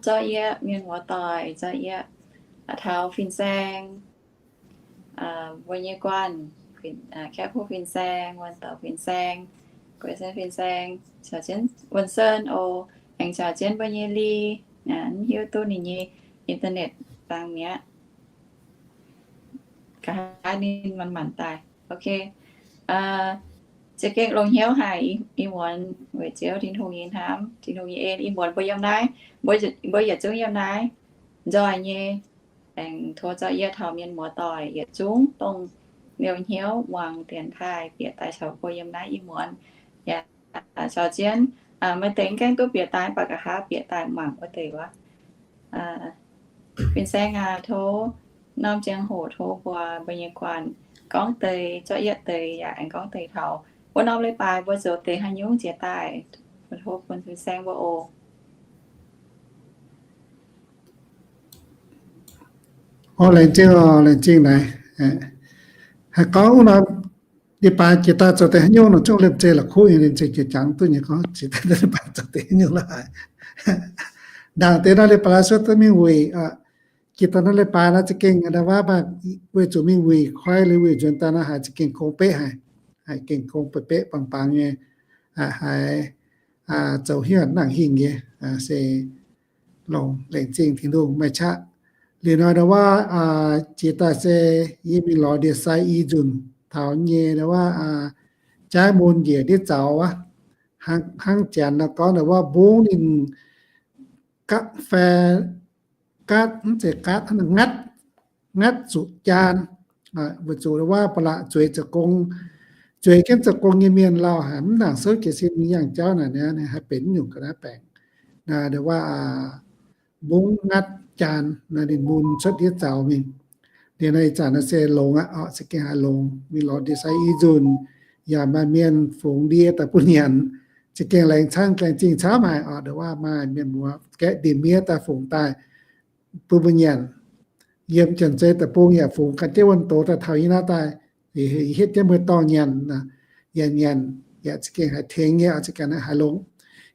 zorqv yieqv mienh muoz-doic, zorqv yieqv taux fin-saeng, mbuo nyei guanh, Kaeqv Fuqv fin-saeng, Wuonh Douz fin-saeng, Gueix Sen fin-saeng, caux jienv Wuonh Sen oc, aengx caux jienv mbuo nyei Li, mv hiuv duqv ninh nyei internet dangh mi'aqv. Nqa'haav ninh manc-manc daaih. Ok. Za'gengh longx hnyouv haic, ih muonz weic Ziouv Tin-Hungh nyei hnamv, Tin-Hungh nyei en, ih muonz mbuo yiem naaiv, mbuo yietc zungv yiem naaiv nzoih nyei. Aengx tov zorqv yieqv taux mienh muoz-doic yietc zungv dongh liouh hnyouv muangx dienx taaih bieqc daaih caux mbuo yiem naaiv ih muonz. Yaac caux jienv maaih deix mv gaengh duqv bieqc daaih, mv baac nqa'haav bieqc daaih mangc wuov deix wuov. Fin-saeng aac, tov norm ziangh hoc tov mbuo, mbuo nyei guanh gorngv deix, zorqv yieqv deix, yaac aengx gorngv deix taux wuov norm leiz-baaix mbuo zoux deix haaix nyungc jiex daaih. Tov bun fin-saeng mbuo oc. Orv, laengz zingh oc, laengz zingh naaic. Haih gorngv wuov norm leiz-baaix jiex daaih zoux deix haaix nyungc nor, zungv liemh zeih la'kuqv nyei, liemh zeih jiex jangx duqv nyei gorngv jiex daaih leiz-baaix zoux deix haaix nyungc la'haaix. Ndaangc deix nor leiz-baaix suov duqv mingh wuic. Jiex daaih nor leiz-baaix nor za'gengh ndau wuov, weic zuqc mingh wuic koi liuz wuic nzuonx daaih nor haiz za'gengh gong beqv haic, haiz gengh gong beqv beqv bangc bangc nyei, haiz zoux hnyouv nangc hingh nyei, se longx, laengz zingh Tin-Hungh maaih qaqv. Liuz nor ndau wuov, jiex daaih se yie mingh lorz ndie-sai i nzunc taux nyei ndau wuov, jaaix mun njiec ndiev zaux wuov, hnangv janx nor gorngv ndau wuov mbungv ninh gatv fai gatv, mv zeiz gatv, ngatv, ngatv zuqc jaan. Weic zuqc ndau wuov ba'laqc zueiz zoux gong, zueiz jienv zoux gong nyei mienh lauh haic, mv nangc souv jiez sin mingh yangh jauv naaic, ninh haih benx nyungc ga'naaiv baengc. Ndau wuov mbungv ngatv jaan, ninh mun cuotv ndiev zaux mingh. Liuz nor ih zanc naaiv se longx aqv, se gengh haiz longx. Mingh lorz ndie-sai i nzunc, yaac maaih mienh fungx ndie daaih bun nyanc, se gengh laengz camv, laengz zingh camv haic oc. Ndau wuov maaih mienh muoz gaeqv ndie-miev daaih fungx daaih bun mbuo nyanc. Yiem Janx-Zei deic-bung yaac fungx ganh jienv wuonh doz daaih taux yie naaiv daaih, hietv jienv mbuo dorngh nyanc, yaac nyanc, yaac za'gengh haiz tengx nyei, za'gengh haiz longx.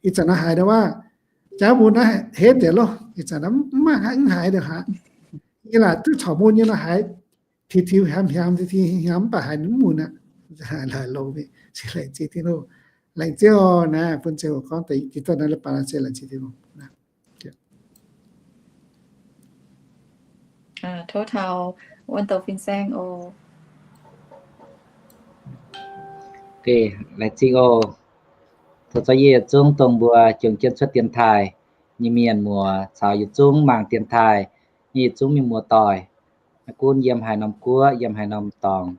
Ih zanc naaiv haiz ndau wuov jaaix mun naaiv hetv deix loh, ih zanc naaiv mv maaih haaix, mv haiz deix haiz. Yie laaic duqv corc mun nyei nor haiz tiux tiux hiamx hiamx, tiux tiux hiamx mv baac haiz mv mun aqv. Longx, laengz zingh Tin-Hungh, laengz zingh oc naaiv bun ziangh hoc gorngv deix jiex daaih naaiv leiz-baaix se laengz zingh Tin-Hungh. Tov taux wuonh douz fin-saeng oc. Laengz zingh oc. Tov zorqv yie yietc zungv dongh mbuo juangc jienv cuotv dienx taaih nyei mienh muoz caux yietc zungv mangc dienx taaih nyei yietc zungv mienh muoz-doic, maiv gunv yiem haaix norm guoqv, yiem haaix norm dorngx,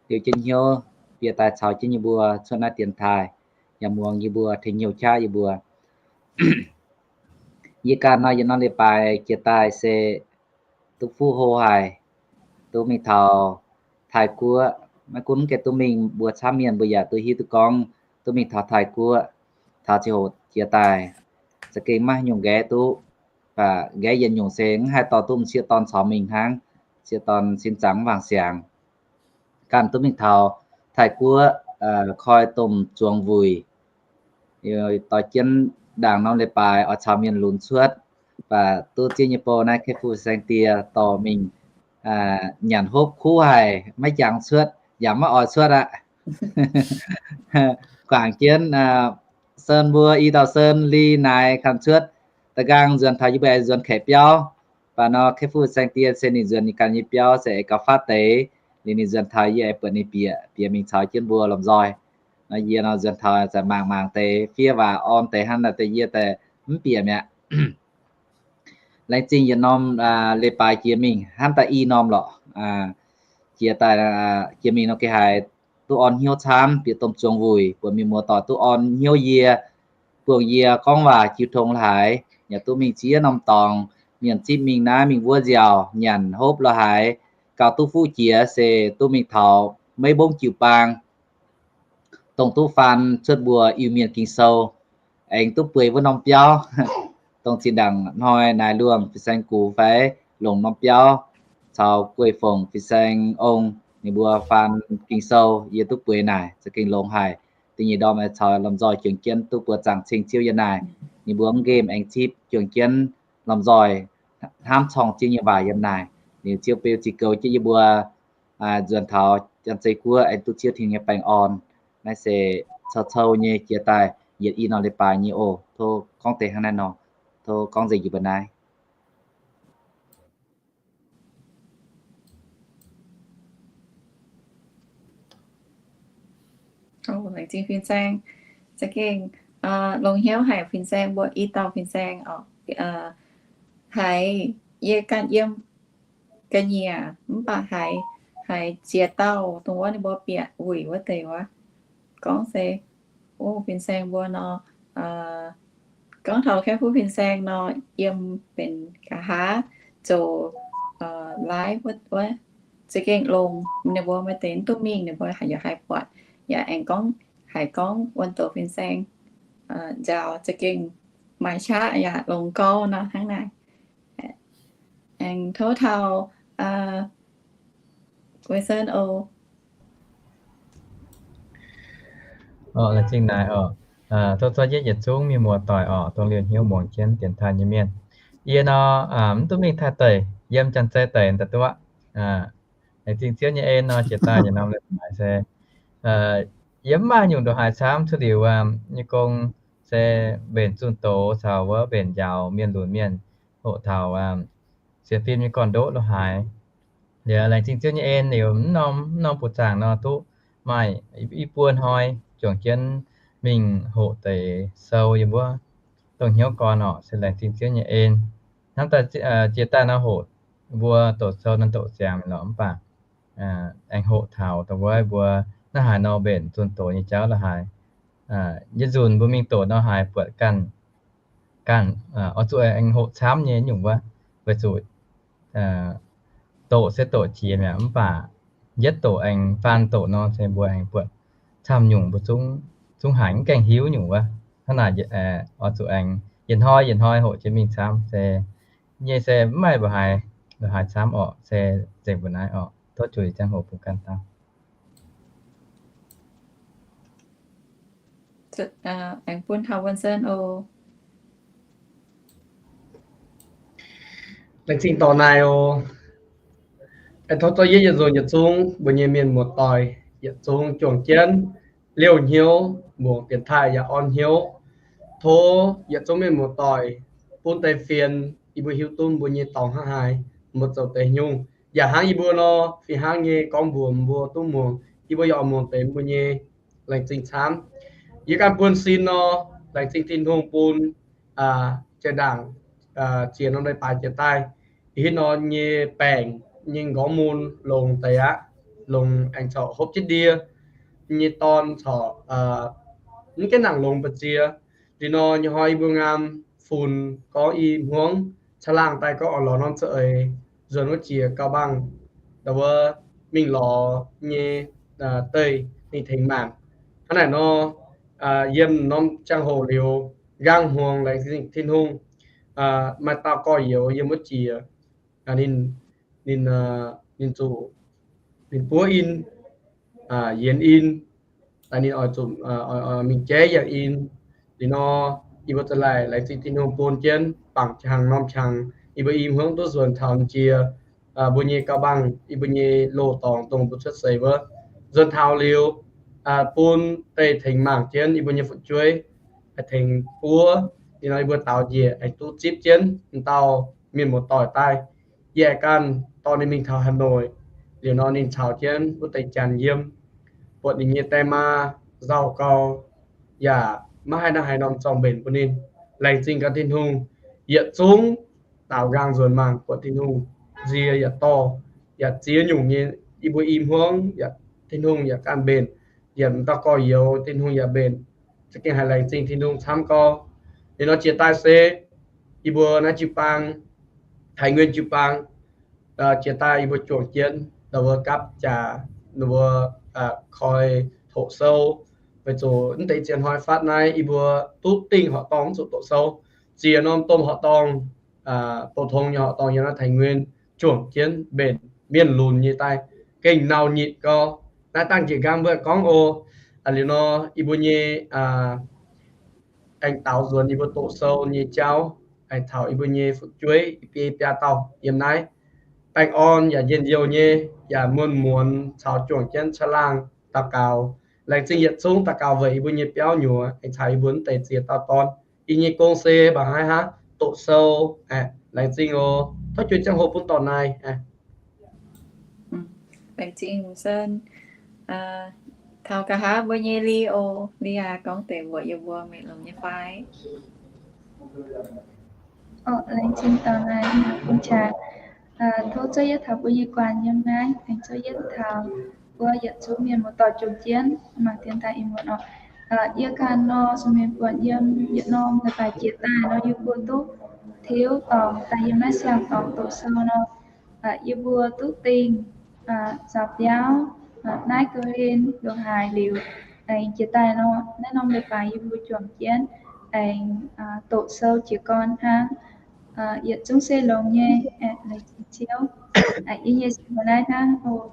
liouh jienv hnyouv bieqc daaih caux jienv yie mbuo cuotv naaiv dienx taaih, yaac muangx yie mbuo, tengx hnyouv qaqv yie mbuo. Yie ganh nor yietc norm leiz-baaix jiex daaih se duqv fuqv hlo haic, duqv mingh taux Taiv-Guoqv. Maiv gunv mv gaengh duqv mingh, mbuo camv mienh mbuo yaac duqv hiuv duqv gorngv duqv mingh taux Taiv-Guoqv. Taux ziangh hoc jiex daaih za'gengh maiv nyungc nqaeqv duqv, mv baac nqaeqv yietc nyungc se mv haih dorh duqv m'sieqv dorn caux mingh hnangv. M'sieqv dorn sin zaangc mv wangc siangx. Ganh duqv mingh taux Taiv-Guoqv koi domh zuangx wuic. Doix jienv ndaangc norm leiz-baaix oix caux mienh lunx cuotv, mv baac duqv zieqv nyei bou naaiv Kaeqv Fuqv Saeng Die dorh mingh nyanc hopv kuv haic, maiv jangx cuotv yaac maiv oix cuotv aqv. Guangc jienv Sen mbuo, i dauh Sen, Li, Naaic ganh cuotv. Da'nqaang nzuonx taux yie mbuo aengx nzuonx kaeqv biauv. Mv baac nor Kaeqv Fuqv Saeng Die se ninh nzuonx ninh ganh nyei biauv se aengx gauh fatv deix. Liuz ninh nzuonx taux yie aengx buatc ninh bieqc, bieqc mingh caux jienv mbuo lomh nzoih. Nor yie nor nzuonx taux zaqc mangc mangc deix fiev waac orn deix hnangv naaic deix yie daaih mv bieqc mi'aqv. Laengz zingh yietc norm leiz-baaix jiex mingh hnangv daaih i norm lorqc. Jiex daaih, jiex mingh nor geh haiz duqv orn hnyouv camv, bieqc domh zuangx wuic, buatc mienh muoz-doic duqv orn hnyouv yie, buangh yie gorngv waac jiu tong la'haiz, yaac duqv mingh ziex norm dorngx, mienh zipv mingh naaiv mingh wuov nziaauc, nyanc hopv la'haiz, gauh duqv fuqv jiex se duqv mingh taux Meiv Mbong jiu-baang, dongh duqv faan cuotv mbuo Iu-Mienh Ging-Sou, aengx duqv bueix wuov norm biauv, dongh zinh ndaangc hnoi Naaiv Luomh fin-saeng gux fai longc norm biauv, caux Guei Fongc fin-saeng ong, ninh mbuo faan Ging-Sou, yie duqv bueix naaic za'gengh longx haic. Da'nyeic ndorm aengx caux lomh nzoih juangc jienv duqv buoz zaangc ceng Ziouv yiem naaic. Ninh mbuo mv nqemh aengx zipv juangc jienv lomh nzoih hnamv corng Ziouv nyei waac yiem naaic. Liuz Ziouv beu ziqc goux jienv yie mbuo nzuonx taux Janx-Zei Guoqv aengx duqv Ziouv Tin-Hungh nyei baengh orn. Naaiv se cou-cou nyei jiex daaih yietc i norm leiz-baaix nyei oc. Tov gorngv deix hnangv naaiv nor. Tov gorngv nzengc yie mbuo naaiv. Laengz zingh fin-saeng. Za'gengh longx hnyouv haic fin-saeng mbuo i dauh fin-saeng oc, haiz yie ganh yiem ga'nyiec mv baac haiz, haiz ziex dauh dongh wuov ninh mbuo bieqc wuic wuov deix wuov gorngv se, o, fin-saeng mbuo nor, gorngv taux Kaiv Fuqv fin-saeng nor, yiem benx nqa'haav zoux live wuov, za'gengh longx. Ninh mbuo maaih deix mv duqv mingh, ninh mbuo yaac haiz buatc, yaac aengx gorngv, haiz gorngv wuonh douz fin-saeng nziaaux za'gengh maaih qaqv yaac longx gau nor hnangv naaic. Aengx tov taux Vincent oc. Laengz zingh naaic oc. Tov zorqv yietv yietc zungv mienh muoz-doic oc, dongh liouh hnyouv muangx jienv dienx taaih nyei mienh. Yie nor, mv duqv mingh taaih deic, yiem Janx-Zei deic daaih duqv aqv. Laengz zingh Ziouv nyei en nor, jiex daaih yietc norm leiz-baaix se yie mv maaih nyungc ndongc haaix camv. Cuotv liuz nyei gong se mbenc zunh doz caux wuov mbenc njaaux mienh lunx mienh, hoqc taux sienx fim nyei gorn-ndoqv lo haaix. Liuz laengz zingh Ziouv nyei en liuz, mv norm, mv norm buoz-zaangc nor duqv maaih i buo hnoi juangc jienv mingh hoqc deix sou yiem wuov dongh hnyouv gorn oc. Se laengz zingh Ziouv nyei en. Hnamv daaih jiex daaih nor hoqc mbuo doqc sou naaiv doqc ziangx lorqc, mv baac aengx hoqc taux dongh wuov mbuo naaiv haaix nor mbenc zunh doz nyei jauv lo haaix. Yie nzunc mbuo mingh doqc nor haiz buatc ganh, ganh oix zuqc aengx hoqc camv nyei nyungc wuov, weic zuqc doqc se doqc jiex mi'aqv, mv baac yietv doqc aengx faan doqc nor se mbuo aengx buatc camv nyungc mbuo zungv, zungv haiz mv gaengh hiuv nyungc wuov. Hnangv naaic oix zuqc aengx yietc hnoi yietc hnoi hoqc jienv mingh camv se nyei se mv maaih mbuo haiz, lo haaix camv orqc, se nzengc mbuo naaiv orqc. Tov zuiz ziangh hoc bun ganh dauh. Aengx bun taux Vincent oc. Laengz zingh dorh naaic oc. Aengx tov zorqv yietv yietc nzunc yietc zungv mbuo nyei mienh muoz-doic yietc zungv juangc jienv liouh hnyouv muangx dienx taaih yaac orn hnyouv. Tov yietc zungv mienh muoz-doic bun deix fienx yie mbuo hiuv duqv mbuo nyei dorngx hnangv haaix, mbuo zoux deix nyungc. Yaac hnangv yie mbuo nor, fih hnangv nyei gorngv mbuox mbuo duqv muangx, yie mbuo yaac oix muangx deix mbuo nyei. Laengz zingh camv. Yie ganh buonv-sin nor, laengz zingh Tin-Hungh bun jiex ndaangc ziex norm leiz-baaix jiex daaih, ih hitv nor nyei baengc nyei nqorngv mun longx deix aqv. Longx aengx corc hopv jienv ndie nyei dorn corc mv gaengh nangc longx mbu'ziex. Liuz nor nyei hnoi yie mbuo ngaam funx gorngv i hmuangv caangh laangh daaih gorngv oix lorz norm za'eix nzuonx wuov jiex gauh mangc, ndau wuov mingh lorz nyei deih ninh tengx mangc. Hnangv naaic nor, yiem norm ziangh hoc liuz nqaang hmuangx laengz zingh Tin-Hungh, maaih dauh gorx-youz yiem wuov jiex, ninh, ninh, ninh zuqc, ninh buov in, yienx in, ninh oix zuqc mingh jaiv yangh in. Liuz nor, yie mbuo za'gengh laengz zingh Tin-Hungh bun jienv bangc qangx norm qangx, yie mbuo i hmuangv duqv nzuonx taux jiex mbuo nyei gauh mangc, yie mbuo nyei loz-dorngx dongh mbuo cuotv seix wuov. Nzuonx taux liuz, bun deih tengx mangc jienv yie mbuo nyei fu'jueiv, tengx buov, liuz nor yie mbuo daaux njiec aengx duqv zipv jienv m'dauh mienh muoz-doic daaih. Yie aengx ganh dorh ninh mingh taux Hà Nội, liuz nor ninh caux jienv wuov deix janx yiem, buatc ninh nyei die maa nzauh gau, yaac maiv haih naaiv haaix norm zorng-mbenc bun ninh. Laengz zingh gaax Tin-Hungh, yietc zungv daaux nqaang nzuonx mangc buatc Tin-Hungh nzie yaac dorh, yaac ziex nyungc nyei, yie mbuo i hmuangv yaac Tin-Hungh yaac ganh mbenc, yaac m'dauh gorx-youz Tin-Hungh yaac mbenc. Za'gengh haiz laengz zingh Tin-Hungh camv gau. Liuz nor jiex daaih se yie mbuo naaiv jiu-baang, Thái Nguyên jiu-baang, jiex daaih yie mbuo juangc jienv ndau wuov gapv jaax, ndau wuov koi hoqc sou, weic zuqc mv deix ziex hnoi fatv naaiv yie mbuo duqv dingh horqc dorngh mv zuqc doqc sou. Ziex norm domh horqc dorngh, bou tong nyei horqc dorngh yiem naaiv Thái Nguyên juangc jienv mbenc mienh lunx nyei daaih, gengh nau nyitc gau. Naaiv dangh njiec nqaang mbuo gorngv oc. Liuz nor yie mbuo nyei aengx daaux nzuonx yie mbuo doqc sou nyei jauv. aengx taux yie mbuo nyei fu'jueiv biei biaa dauh yiem naaiv. Baengh orn yaac njien-youh nyei, yaac muonz-muonz caux juangc jienv caangh laangh daux gaux. Laengz zingh yietc zungv daux gaux weic yie mbuo nyei biauv nyuoz, aengx caux yie mbuo naaiv deix ziex dauh dorn. Yie nyei gong se mangc haaix hnangv doqc sou. Laengz zingh oc. Tov juix ziangh hoc bun dorc naaic. Laengz zingh Sen. Taux nqa'haav mbuo nyei Li oc. Li aac, gorngv deix mbuox yie mbuo meih longx nyei fai? Laengz zingh dorc naaic bun qangx. Tov zuov yietv taux mbuo nyei guanh yiem naaiv, aengx zuov yietv taux mbuo yietc zungv mienh muoz-doic juangc jienv mangc dienx daaih ih muonz oc. Yie ganh nor, zuqc mienh buatc yiem yietc norm leiz-baaix jiex daaih nor, yie mbuo duqv tiuv dorngx daaih yiem naaiv siang-dorngx doqc sou nor, yie mbuo duqv dingh nzaaux biauv naaiv ga'hlen loz-haaix liuz, aengx jiex daaih nor, naaiv norm leiz-baaix yie mbuo juangc jienv aengx doqc sou jiez gorn hnangv. Yietc zungv se longx nyei. Laengz zingh Ziouv. Yie nyei se mbuo naaiv hnangv oc.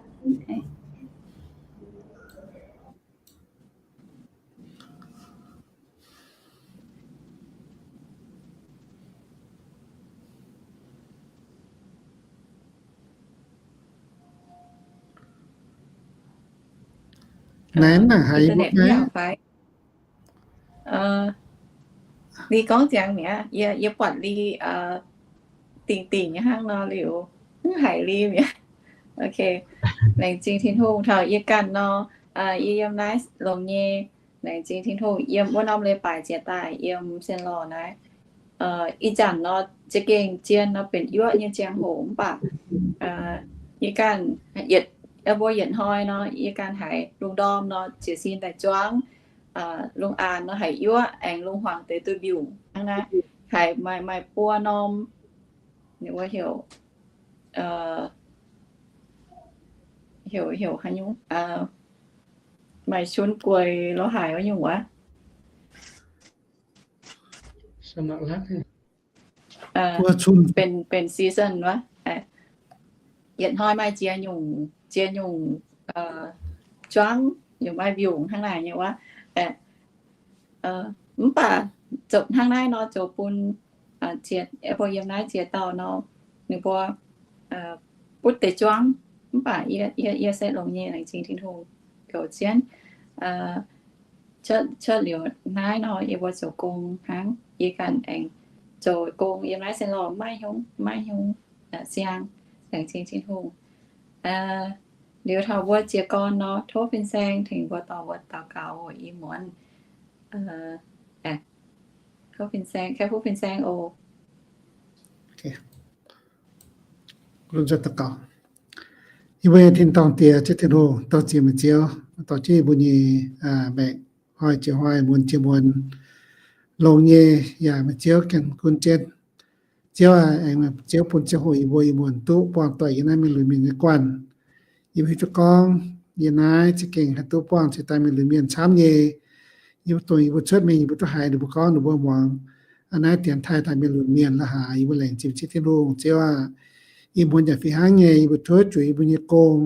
Naaiv mangc haaix internet mv yaac fai. Li gorngv ziangx mi'aqv, yie buatc Li dingc dingc nyei hnangv nor liuz, mv haiz Li mi'aqv. Ok, laengz zingh Tin-Hungh taux yie ganh nor, yie yiem naaiv longx nyei. Laengz zingh Tin-Hungh, yiem wuov norm leiz-baaix jiex daaih yiem Sien Lorh naaiv. Ih zanc nor za'gengh zien nor benx yuoqv nyei ziangh hoc mv baac yie ganh, mbuo yietc hnoi nor yie ganh haiz lungh ndorm nor jiez sin daaih zuangx, lungh aanx nor haiz yuoqv, aengx lungh hmuangx deix duqv mbiungc hnangv naaiv, haiz maaih maaih buo norm, ninh mbuo heuc, heuc heuc haaix nyungc, maaih cunv gueix lorz haic wuov nyungc wuov. Benx, benx season wuov. Yietc hnoi maaih ziex nyungc, ziex nyungc zuangx, yaac maaih mbiungc hnangv naaic nyei wuov. Mv baac zoux hnangv naaiv nor zoux bun ziex, mbuo yiem naaiv ziex dauh nor, ninh mbuo butv deix zuangx. Mv baac yie, yie se longx nyei, laengz zingh Tin-Hungh goux jienv. Cuotv liuz naaiv nor yie mbuo zoux gong hnangv, yie ganh aengx zoux gong yiem naaiv se lorh maiv hnyungv, maiv hnyungv siang, laengz zingh Tin-Hungh. Liuz taux mbuo jiez gorn nor, tov fin-saeng tengx mbuo dorh mbuo daux gaux weic ih muonz. Tov fin-saeng, kaiv fuqv fin-saeng oc. Yie mbuo nyei tin-dorngh Diex, Ziouv Tin-Hungh, dorh ziex meih Ziouv, dorh jienv yie mbuo nyei maengc, hnoi jiex hnoi, muonz jiex muonz, longx nyei, yaac meih Ziouv gengh gunv jienv. Ziouv aac, aengx Ziouv bun ziangh hoc yie mbuo ih muonz duqv buangh doic yiem naaiv mienh lunx mienh nyei guanh. Yie mbuo hiuv duqv gorngv yiem naaiv za'gengh haih duqv buangh cingx daaih mienh lunx mienh camv nyei. Yie mbuo dongh yie mbuo cuotv mingh, yie mbuo duqv haiz ninh mbuo gorngv ninh mbuo muangx naaiv dienx taaih daaih mienh lunx mienh la'haaix, yie mbuo laengz zingh Ziouv Tin-Hungh. Ziouv aac, ih muonz yaac fih hnangv nyei, yie mbuo tov zuiz yie mbuo nyei gong,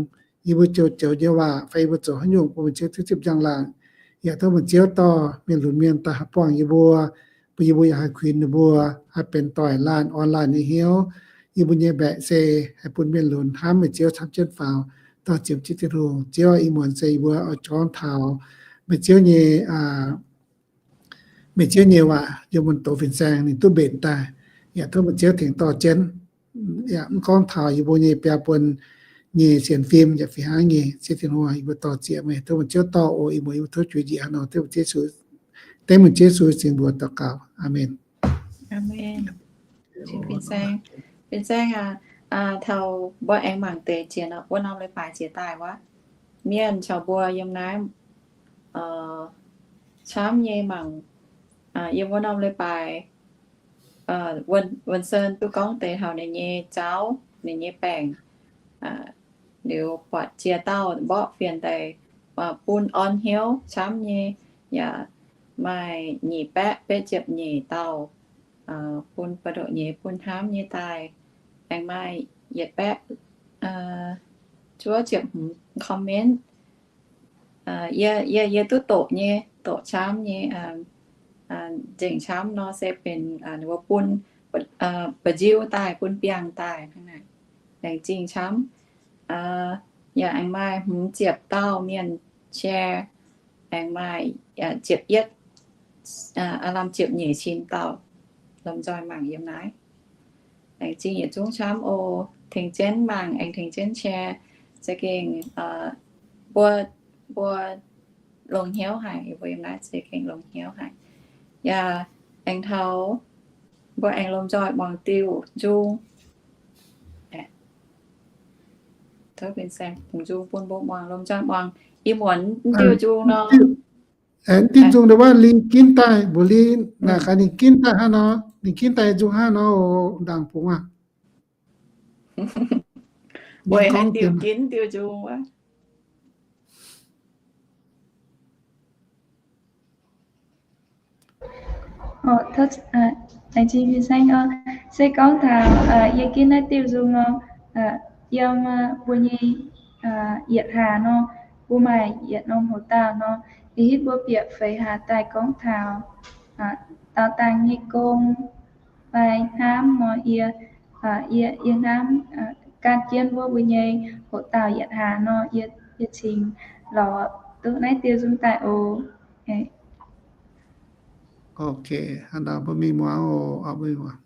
yie mbuo joux joux nyei waac fai yie mbuo zoux haaix nyungc bun meih Ziouv zipv zipv njang-laangc. Yaac tov meih Ziouv dorh mienh lunx mienh daaih haih buangh yie mbuo, bun yie mbuo yaac haih kuinx ninh mbuo, haih benx doic laanh orn laanh nyei hnyouv. Yie mbuo nyei mbaeqc se haih bun mienh lunx hnamv meih Ziouv camv jienv faaux. Dorh ziex Ziouv Tin-Hungh. Ziouv aac, ih muonz se yie mbuo oix gorngv taux meih Ziouv nyei, meih Ziouv nyei waac yiem wuonh doz fin-saeng ninh duqv mbenc daaih. Yaac tov meih Ziouv tengx dorh jienv. Yaac mv gorngv taux yie mbuo nyei biaa buonc nyei sienx fim yaac fih hnangv nyei. Ziouv Tin-Hungh, yie mbuo dorh ziex meih, tov meih Ziouv dorh oc. Ih muonz yie mbuo tov zuiz njiec haaix nor, dengv meih Ziouv Yesu, dengv meih Ziouv Yesu nyei mbuox daux gaux. Aamen. Fin-saeng, fin-saeng aac, taux mbuo aengx mangc deix jiex wuov norm leiz-baaix jiex daaih wuov, mienh caux mbuo yiem naaiv camv nyei mangc, yiem wuov norm leiz-baaix, Wuonh Sen duqv gorngv deix taux ninh nyei jauv, ninh nyei baengc, liuz buatc jiex dauh mborqv fienx daaih bun orn hnyouv camv nyei, yaac maaih nyic baeqv betv ziepc nyeic dauh bun buoz-ndoqv nyei bun hnamv nyei daaih, aengx maaih yietc baeqv juov ziepc hmz comment. Yie, yie, yie duqv doqc nyei, doqc camv nyei, nzengc camv nor se benx ninh mbuo bun mba'nziu daaih bun biangh daaih hnangv naaic. Laengz zingh camv. Yaac aengx maaih hmz ziepc dauh mienh share, aengx maaih ziepc yietv, aav lamh ziepc nyeic cin dauh lomh nzoih mangc yiem naaiv. Laengz zingh yietc zungv camv oc. Tengx jienv mangc, aengx tengx jienv share. Za'gengh mbuo, mbuo longx hnyouv haic, mbuo yiem naaiv za'gengh longx hnyouv haic. Yaac aengx taux mbuo aengx lomh nzoih muangx diuh nzung. Tov benx saeng-fungx nzung bun mbuo muangx, lomh nzoih muangx ih muonz diuh nzung nor. Diuh nzung ndau wuov li ginv daaih, mbuo li naaic gaax ninh ginv daaih hnangv nor, ninh ginv daaih nzung hnangv nor oc, ndaangc fungx aqv. Weic haaix diuh ginv diuh nzung wuov? Laengz zingh fin-saeng oc. Se gorngv taux yie ginv naaiv diuh nzung nor, yiem mbuo nyei yietc hlaax nor, mbuo maaih yietc norm hoc dauh nor, yie hitv mbuo bieqc feix hlaax daaih gorngv taux daaux dangh nyei gong fai hnamv nor, yie, yie, yie hnamv gaatv jienv wuov mbuo nyei hoc dauh yietc hlaax nor, yie, yie cingx lorz duqv naaiv diuh nzung daaih oc. Ok, hnangv naaic mbuo mingh muangx oc, mbuo mingh muangx.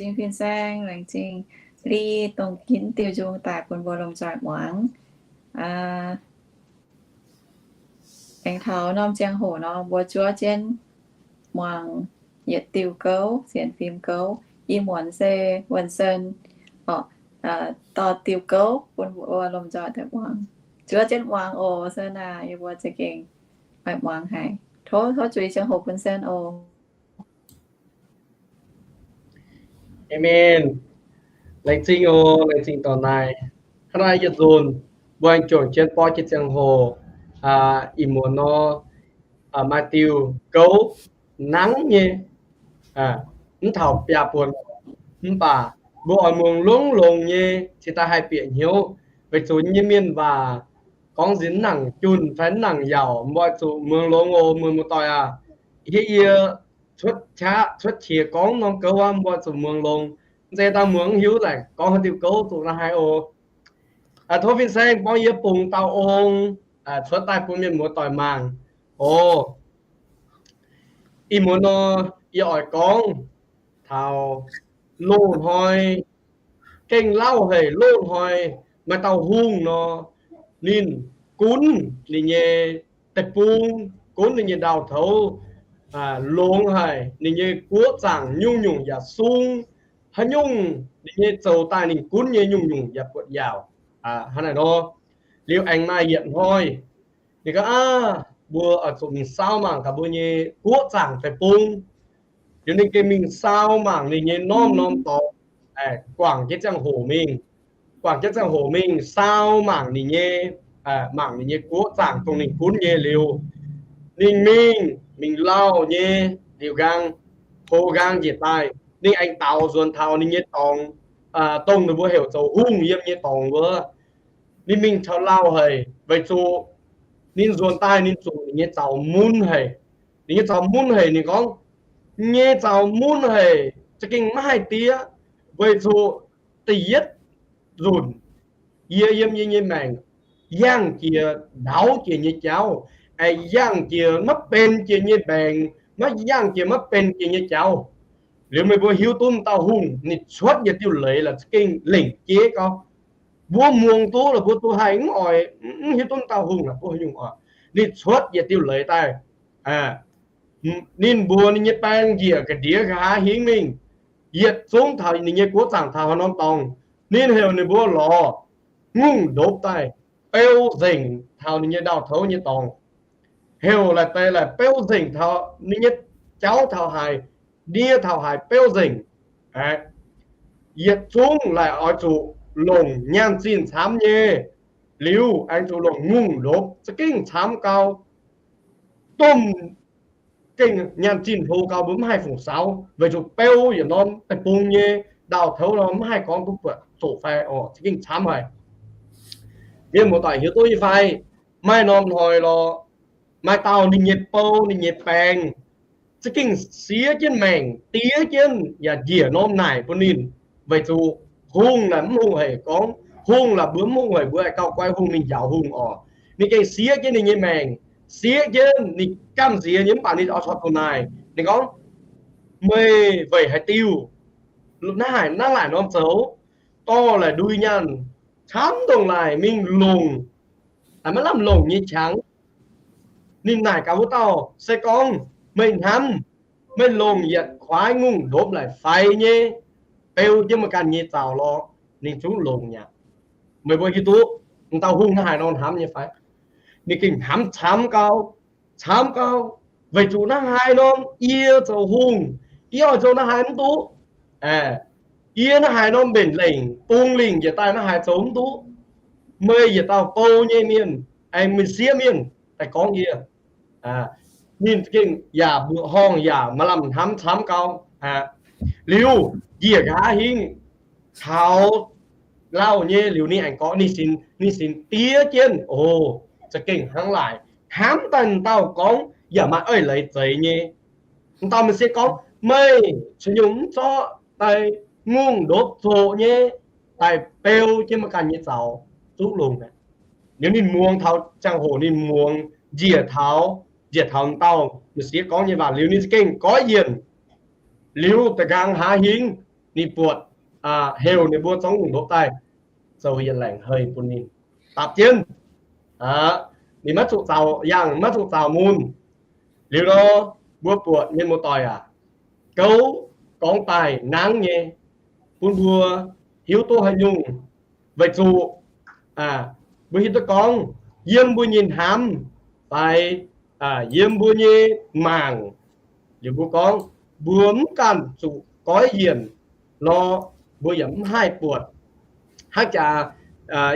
zingh fin-saeng, laengz zingh Li dongh ginv diuh nzung daaih bun mbuo lomh nzoih muangx. Aengx taux norm ziangh hoc nor, mbuo zuov jienv muangx yietc diuh gouv, sienx fim gouv. Ih muonz se Wuonh Sen dorh diuh gouv bun mbuo lomh nzoih daaih muangx. Zuov jienv muangx oc. Sen aah, yie mbuo za'gengh oix muangx haic. Tov, tov zuiz ziangh hoc bun Sen oc. Amen. Laengz zingh oc, laengz zingh dorh naaic. Hnangv naaiv yietc nzunc mbuo aengx juangc jienv borqv jienv ziangh hoc. Ih muonz nor, maaih diuh gouv nangv nyei, mv taux biaa buonc, mv baac mbuo oix muangx longx-longx nyei cingx daaih haih bieqc hnyouv, weic zuqc nyei mienh waac gorngv nziex nangc junh fai nangc yaauc, mbuo oix zuqc muangx longx oc, muoz-doic aac. Hiuv yie cuotv qaqv cuotv qiex gorngv norm gouv wuov, mbuo oix zuqc muangx longx. Mv zeiz dangh muangx mv hiuv laaic gorngv haaix diuh gouv zuqc naaiv haaix oc. Tov fin-saeng borngv yie bungx dauh ong cuotv daaih bun mienh muoz-doic mangc oc. Ih muonz nor, yie oix gorngv taux loz-hnoi, gengh lauh haic, loz-hnoi maaih dauh hungh nor, ninh gunv ninh nyei deic-bung, gunv ninh nyei ndaauh-toux, longx haic, ninh nyei guoqv zaangc nyungc-nyungc yaac sung, haaix nyungc ninh nyei zoux daaih ninh gunv nyei nyungc-nyungc yaac buatc yaauc. Hnangv naaiv nor, liuz aengx maaih yietc hnoi, ninh gorngv, Aav, mbuo oix zuqc mingh saau mangc gaax mbuo nyei guoqv zaangc deic-bung. Liuz ninh gengh mingh saau mangc ninh nyei norm-norm dorngx, guangc jienv ziangh hoc mingh, guangc jienv ziangh hoc mingh saau mangc ninh nyei, mangc ninh nyei guoqv zaangc dongh ninh gunv nyei liuz, ninh mingh, mingh lauh nyei liuz nqaang, hlo nqaang njiec daaih, ninh aengx daaux nzuonx taux ninh nyei dorngx, dongh ninh mbuo heuc zoux hungh yiem nyei dorngx wuov. Ninh mingh taux lauh haic weic zuqc ninh nzuonx daaih ninh zuqc ninh nyei zaux mun haic. Ninh nyei zaux mun haic, ninh gorngv, Nyei zaux mun haic, za'gengh maiv haih diev, weic zuqc da'yietv nzunc yie yiem yie nyei maengc yangh jiex ndaauv jiex nyei jauv, yangh jiex maiv benx jiex nyei maengc, maiv yangh jiex maiv benx jiex nyei jauv. Liuz meih mbuo hiuv duqv dauh hungh ninh cuotv yietc diuh leiz la'za'gengh lengc jeiv gau. Mbuo muangx duqv la'buo duqv haih mv oix, mv hiuv duqv dauh hungh la'buo nyungc oc. Ninh cuotv yietc diuh leiz daaih. Ninh mbuox ninh nyei baeng njiec ga'ndiev nqa'haav hingv mingh, yietc zungv taux ninh nyei guoqv zaangc taux haaix norm dorngx, ninh heuc ninh mbuo lorz ngongh ndopv daaih beu nzengc taux ninh nyei ndaauh-toux nyei dorngx. Heuc laaix deix laaix beu nzengc taux ninh nyei jauv taux haaix, ndie taux haaix beu nzengc. Yietc zungv laaix oix zuqc longc nyaanh zinh camv nyei, liuz aengx zuqc longc ngongh ndopv za'gengh camv gau. Domh gengh nyaanh zinh hlo gau mbuo mv haih fungc saauv, weic zuqc beu yietc norm deic-bung nyei ndaauh-toux nor mv haih gorngv duqv buatc zoqc fai oc, za'gengh camv haic. Mienh muoz-doic hiuv duqv nyei fai? Maaih norm hnoi lorqc, maaih dauh ninh nyei bou ninh nyei baeng za'gengh siev jienv maengc, diev jienv yaac njiec norm naaic bun ninh, weic zuqc hungh naaic mv hungh haic gorngv, hungh laaix mbuo mv hungh haic mbuo aengx gauh guai hungh mingh njaaux hungh oc. Ninh gengh siev jienv ninh nyei maengc, siev jienv ninh gamh nziex nyei mv baac ninh oix corc duqv naaic. Ninh gorngv, Meih weic haaix diuc naaiv haic naaiv laaic norm zoux, dorh laaix ndui nyaanh camv ndongc laaic mingh longc maiv lamh longc nyei qangx? Ninh naaic gaax wuov dauh, Se gorngv meih hnamv, meih longc yietc kuaaiv ngongh ndopv laaix faix nyei, beu jienv meih ganh nyei zaux lorqc, ninh zungv longc aqv. Meih mbuo hiuv duqv m'dauh hungh naaiv haaix nor hnamv nyei fai? Ninh gengh hnamv camv gau, camv gau, weic zuqc naaiv haaix norm yie zoux hungh, yie oix zoux naaiv haaix mv duqv. Yie naaiv haaix norm mbenc lengc bung lingc njiec daaih naaiv haaix zoux mv duqv. Meih yietc dauh bou nyei mienh, aengx meih sieqv mienh daaih gorngv yie. Ninh gengh yaac mbuoqc horngh yaac maaih lamh hnamv camv gau. Liuz, njiec nqa'haav hingv taux lauh nyei liuz ninh aengx gorngv ninh sin, ninh sin diev jienv, o, za'gengh hnangv laaic hnamv daaih m'dauh gorngv yaac maaih eix leiz zeiz nyei. M'dauh m'sieqv gorngv, Meih caux nyungc mv zorqv daaih ngongh ndopv zoqc nyei daaih beu jienv meih ganh nyei zaux zuqv longx aqv. Liuz ninh muangx taux ziangh hoc ninh muangx njiec taux, njiec taux m'dauh m'sieqv gorngv nyei waac liuz ninh za'gengh goiv yienc. Liuz da'nqaang nqa'haav hingv ninh buatc, heuc ninh mbuo zorngv lungh ndopv daaih zoux yietc laengc hei bun ninh dapv jienv. Ninh maiv zuqc zaaux yangh, maiv zuqc zaaux mun. Liuz nor, mbuo buatc mienh muoz-doic aac, gouv gorngv daaih nangv nyei, bun mbuo hiuv duqv haaix nyungc, weic zuqc mbuo hiuv duqv gorngv yiem mbuo nyei hnamv fai yiem mbuo nyei mangc, liuz mbuo gorngv mbuo mv ganh zuqc goiv yienc lorqc, mbuo yaac mv haih buatc. Hnangv jaax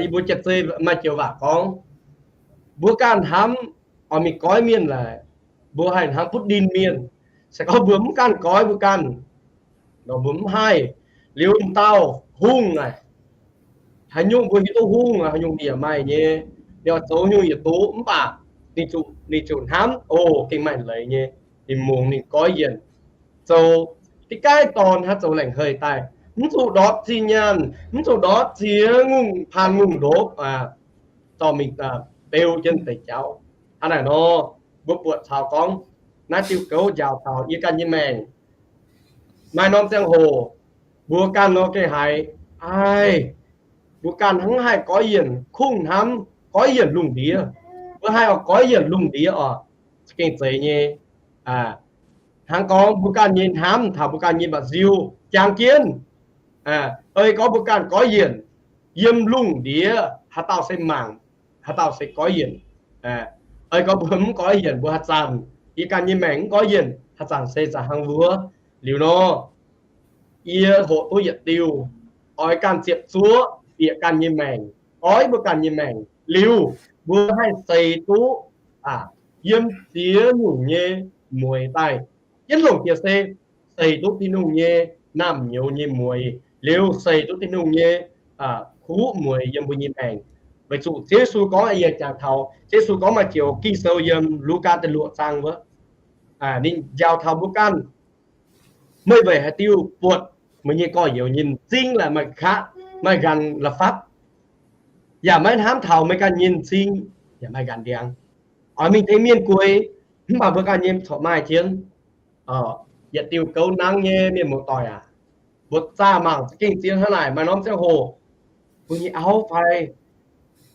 yie mbuo Janx-Zei maaih joux waac gorngv, mbuo ganh hnamv oix mingh goiv mienh laaix, mbuo haih hnamv butv ndin mienh. Se gorngv mbuo mv ganh goiv mbuo ganh, nor mbuo mv haih. Liuz m'dauh hungh naaic, haaix nyungc mbuo hiuv duqv hungh, haaix nyungc ninh yaac maaih nyei, ninh oix zoux nyungc yietc duqv mv baac ninh zuqc, ninh zuqc hnamv, o, gengh maaih leiz nyei, ninh mungz ninh goiv yienc, zoux diqv gaaiv dorn hnangv zoux laengc hei daaih, mv zuqc ndortv zinh nyaanh, mv zuqc ndortv ziex ngongh paan ngongh ndopv, dorh mingh beu jienv deix jauv. Hnangv naaic nor, mbuo buatc caux gorngv naaiv diuh gouv njaaux taux yie ganh nyei maengc. Maaih norm ziangh hoc mbuo ganh nor gengh haiz, aiv, mbuo ganh hnangv haih goiv yienc, kungx hnamv goiv yienc lungh ndiev. Mbuo haih oix goiv yienc lungh ndiev oc, za'gengh zeiz nyei. Hnangv gorngv mbuo ganh nyei hnamv taux mbuo ganh nyei mba'nziu jang jienv, ei gorngv mbuo ganh goiv yienc, yiem lungh ndiev haaix dauh se mangc, haaix dauh se goiv yienc. Ei gorngv mbuo mv goiv yienc, mbuo haaix zanc, yie ganh nyei maengc mv goiv yienc, haaix zanc se za'hnangv wuov. Liuz nor, yie hoqc duqv yietc diuh, oix ganh ziepc zuoqv bieqc ganh nyei maengc, goiv mbuo ganh nyei maengc liuz, mbuo haih seix duqv yiem ziex nyungc nyei mueiz daaih. Yietv longc jiex se seix duqv Tin-Hungh nyei naamh nyouz nyei mueiz liuz, seix duqv Tin-Hungh nyei kuv mueiz yiem mbuo nyei maengc. Weic zuqc Ziouv Yesu gorngv, yie jangx taux Ziouv Yesu gorngv maaih joux Ging-Sou yiem Lugaa da'luoqc zaang wuov, ninh njaaux taux mbuo ganh, meih weic haaix diuh buatc meih nyei gorx-youz nyei m'zing laaix maaih kaqv, maaih nqanx la'fapv, yaac maiv hnamv taux meih ganh nyei m'zing yaac maaih nqanx ndiangx, oix mingh tengx mienh gueix, mv baac mbuo ganh nyei corc maaih jienv. Yietc diuh gouv nangv nyei, mienh muoz-doic aac, mbuo zaah mangc za'gengh zien hnangv naaic. Maaih norm ziangh hoc mbuo nyei auv fai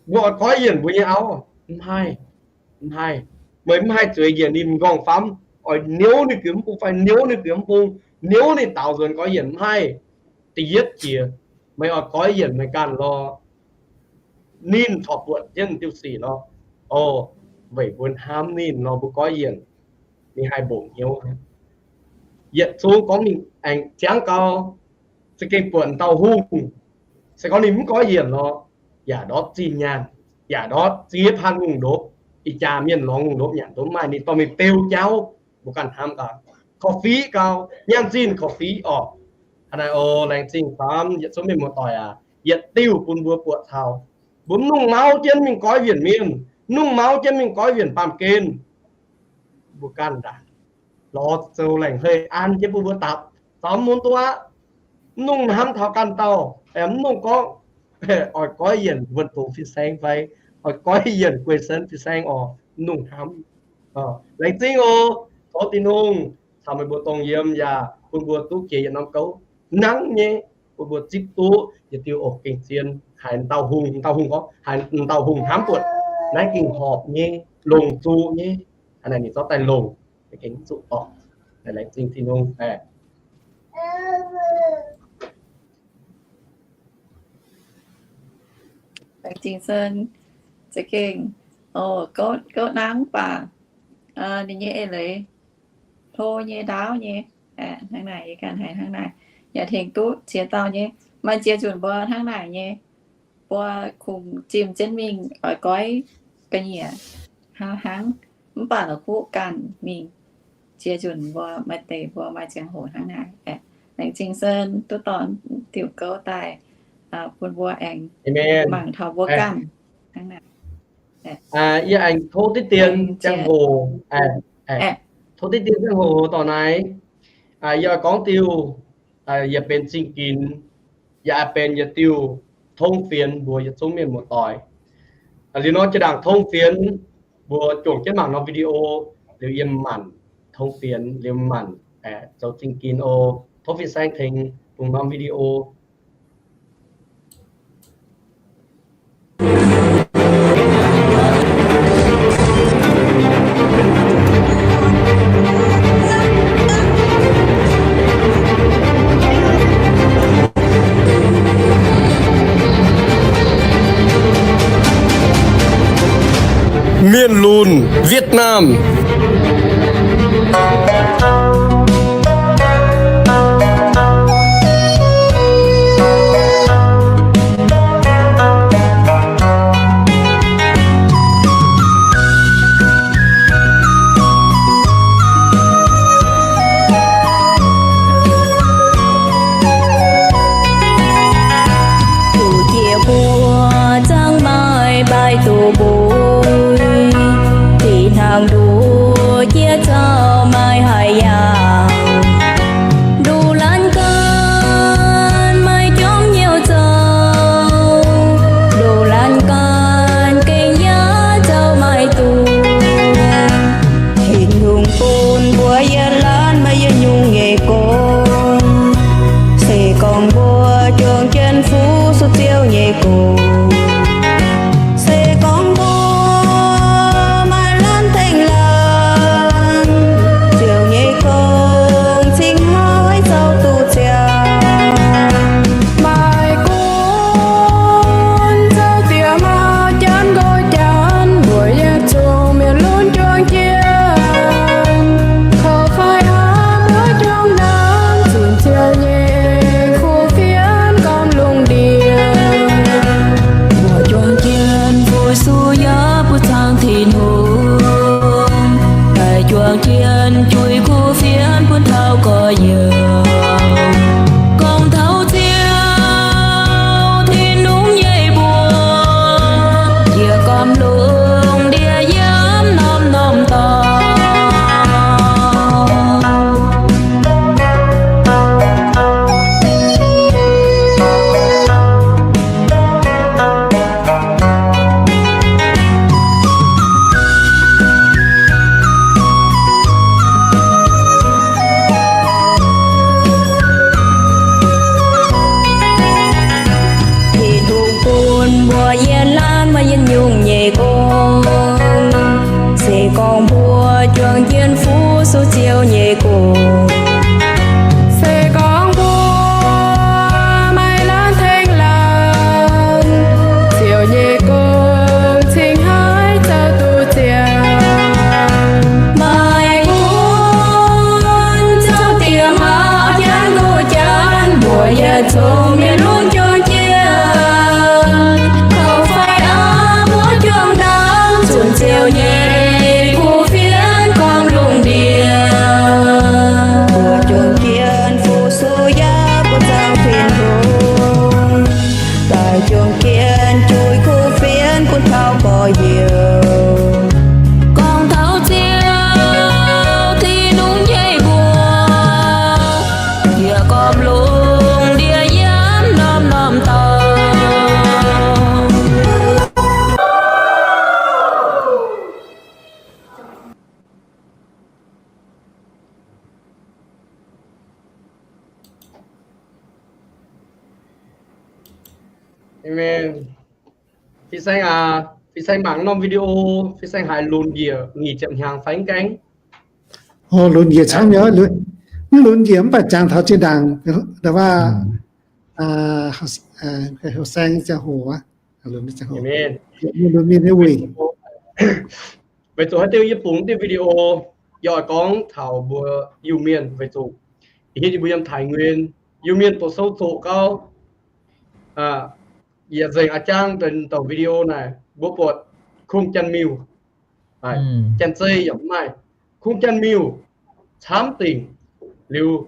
mbuo oix goiv yienc mbuo nyei auv, mv haih, mv haih. Meih mv haih zueiz njiec ninh m'nqorngv-famv, oix niouv ninh gux mv bung fai niouv ninh gux mv bung, niouv ninh daaux nzuonx goiv yienc, mv haih. Da'yietv jiex, meih oix goiv yienc meih ganh lorh, ninh corc buatc jienv diuh sic nor, o, weic mbuo hnamv ninh nor mbuo goiv yienc, ninh haih mboqc hnyouv. Yietc zungv gorngv mingh aengx ziangv gau, za'gengh buatc dauh hungh, se gorngv ninh mv goiv yienc nor, yaac ndortv zinh nyaanh, yaac ndortv ziex paan ngongh ndopv. Ih jaax mienh lorngx ngongh ndopv nyanc ndopv maaih, ninh dorh mingh beu jauv, mbuo ganh hnamv gau, korv-fiqv gau, nyaanh zinh korv-fiqv orqc. Hnangv naaic oc, laengz zingh faam yietc zungv mienh muoz-doic aac, yietc diuh bun mbuo buatc taux mbuo mv nungh mauv jienv mingh goiv yienc mienh, mv nungh mauv jienv mingh goiv yienc baamh gen. Mbuo ganh ndaangc lorz zoux laengc hei an jienv bun mbuo dapc, zaux mun duqv aqv. Mv nungh hnamv taux ganh dauh, mv nungh gorngv oix goiv yienc wuonh doz fin-saeng fai oix goiv yienc guei senv fin-saeng orqc, mv nungh hnamv. Laengz zingh oc. Tov Tin-Hungh caux meih mbuo dongh yiem yaac bun mbuo duqv jiex yietc norm gouv nangv nyei, bun mbuo zipv duqv yietc diuh oc gengh zien haiz dauh hungh, dauh hungh gorngv haiz dauh hungh hnamv buatc naaiv gengh horpc nyei, longc zuqc nyei. Hnangv naaic ninh zorqv daaih longc, gengh zuqc orqc. Laengz zingh Tin-Hungh. Laengz zingh Sen, za'gengh, o, gouv nangv mv baac ninh nyei eix leiz hlo nyei, ndaauv nyei. Hnangv naaic yie ganh haiz hnangv naaic, yaac tengx duqv ziex dauh nyei. Maaih ziex nzunc mbuo hnangv naaic nyei, mbuo kungx zimh jienv mingh oix goiv ga'nyiec hnangv, mv baac la'kuqv ganh mingh. Ziex nzunc mbuo maaih deix mbuo maaih ziangh hoc hnangv naaic. Laengz zingh Sen duqv dorh diuc gouv daaih bun mbuo aengx mangc taux mbuo ganh hnangv naaic. Yie aengx tov diqv dien ziangh hoc, tov diqv dien ziangh hoc dorh naaiv, yie oix gorngv diuh, yie benx zingh ginx, yaac benx yietc diuh tong fienx mbuox yietc zungv mienh muoz-doic. Liuz nor jiex ndaangc tong fienx mbuo juangc jienv mangc norm video, liuz yiem manc tong fienx liuz manc zoux zingh ginx oc. Tov fin-saeng tengx longc norm video. Mienh lunc Việt Nam. Duqv jiex mbuo zangc maaih mbaih duqv mbuo, tin-hungh nduov jiex zaux maaih haic yaangh. Nduqc laanh ganh maaih jorm hnyouv zoux, nduqc laanh ganh gengh yaac zoux maaih duqv. Tin-hungh bun mbuo yietc laanh maaih yietc nyungc nyei gong. Se gorngv mbuo juangc jienv fuqv suv Ziouv nyei gong, se gorngv mbuo maaih laanh tengx laanh, Ziouv nyei gong cingx haiz zoux duqv ziangx. Maaih gunv zoux diex mauv janv nqox janv, mbuo yietc zungv mienh lunx juangc jienv, korv-fai aqv mbuo juangc ndaangc zunc Ziouv nyei kuv fienx gormx lungh ndiev. Mbuo juangc jienv fuqv suv yaac buoqc zaangc Tin-Hungh, daaih juangc jienv juix kuv fienx bun taux gorx-youz, gorngv taux Ziouv Tin-Hungh nyei mbuox, yie gormx lungh ndiev yiem norm-norm dorngx. Tin-Hungh bun mbuo yietc laanh maaih yietc nyungc nyei gong. Se gorngv mbuo juangc jienv fuqv suv Ziouv nyei gong, se gorngv mbuo maaih laanh tengx laanh, Ziouv nyei gong cingx haiz zoux duqv ziangx. Maaih gunv zoux diex mauv janv nqox janv, mbuo yietc zungv mienh lunx juangc jienv, korv-fai aqv mbuo juangc ndaangc zunc Ziouv nyei kuv fienx gormx lungh ndiev. Mbuo juangc jienv fuqv suv yaac buoqc zaangc Tin-Hungh, daaih juangc jienv juix kuv fienx bun taux gorx-youz, gorngv taux Ziouv Tin-Hungh nyei mbuox, yie gormx lungh ndiev yiem norm-norm dorngx. Amen. Fin-saeng aac, fin-saeng mangc norm video, fin-saeng haiz lunx njiec nyic ziepc hnyangx fai mv gaengh? O, lunx njiec camv nyei, mv lunx njiec mv baac jangx taux zinh ndaangc, waac, houh saeng ziangh hoc, lunx mienh nyei wuic. Weic zuqc haaix diuh yie bungx diuh video, yie oix gorngv taux mbuo Iu-Mienh weic zuqc ih hnoi yie mbuo yiem Thai Nguyen, Iu-Mienh doqc sou zoqc gau. Yie nzengc a'jang deix douc video naaic mbuo buatc Kungx Janx Miuh, Janx-Zei yaac mv maaih, Kungx Janx Miuh camv dingc. Liuz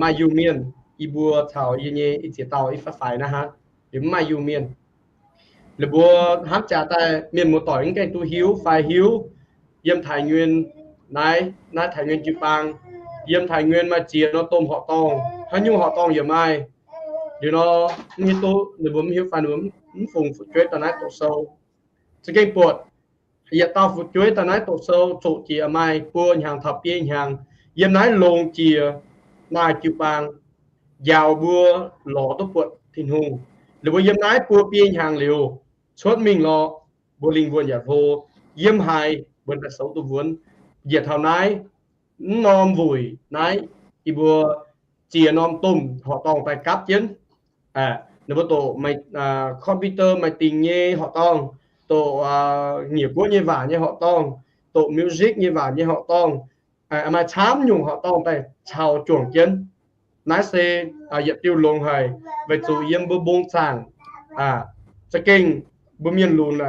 maaih Iu-Mienh, yie mbuo caux yie nyei ih ziex dauh ih faix faix naaiv hnangv. Liuz mv maaih Iu-Mienh. Liuz mbuo hnamv jaax daaih mienh muoz-doic mv gaengh duqv hiuv fai hiuv, yiem Thai Nguyen naaiv, naaiv Thai Nguyen jiu-baang, yiem Thai Nguyen maaih ziex norm domh horqc dorngh, haaix nyungc horqc dorngh yaac maaih. Liuz nor, mv hiuv duqv ninh mbuo mv hiuv fai ninh mbuo mv fungx fu'jueiv daaih naaiv doqc sou. Za'gengh buatc yietc dauh fu'jueiv daaih naaiv doqc sou zoqc jiex maaih buo hnyangx taux biei hnyangx, yiem naaiv longx jiex maaih jiu-baang. njaaux mbuo lorz duqv buatc Tin-Hungh. Ninh mbuo yiem naaiv buo biei hnyangx liuz cuotv mingh lorqc, mbuo lingh wuonh yaac hlo, yiem haaix mbuo daaih souv duqv wuonv. Njiec taux naaiv, mv norm wuic naaiv, yie mbuo ziex norm domh horqc dorngh daaih gapv jienv. Ninh mbuo doqc computer, maaih dingc nyei horqc dorngh, doqc nyiec guoqv nyei waac nyei horqc dorngh, doqc music nyei waac nyei horqc dorngh, maaih camv nyungc horqc dorngh daaih caux juangc jienv. Naaiv se yietc diuh longx haic, weic zuqc yiem mbuo mbong zaangc za'gengh mbuo mienh lunx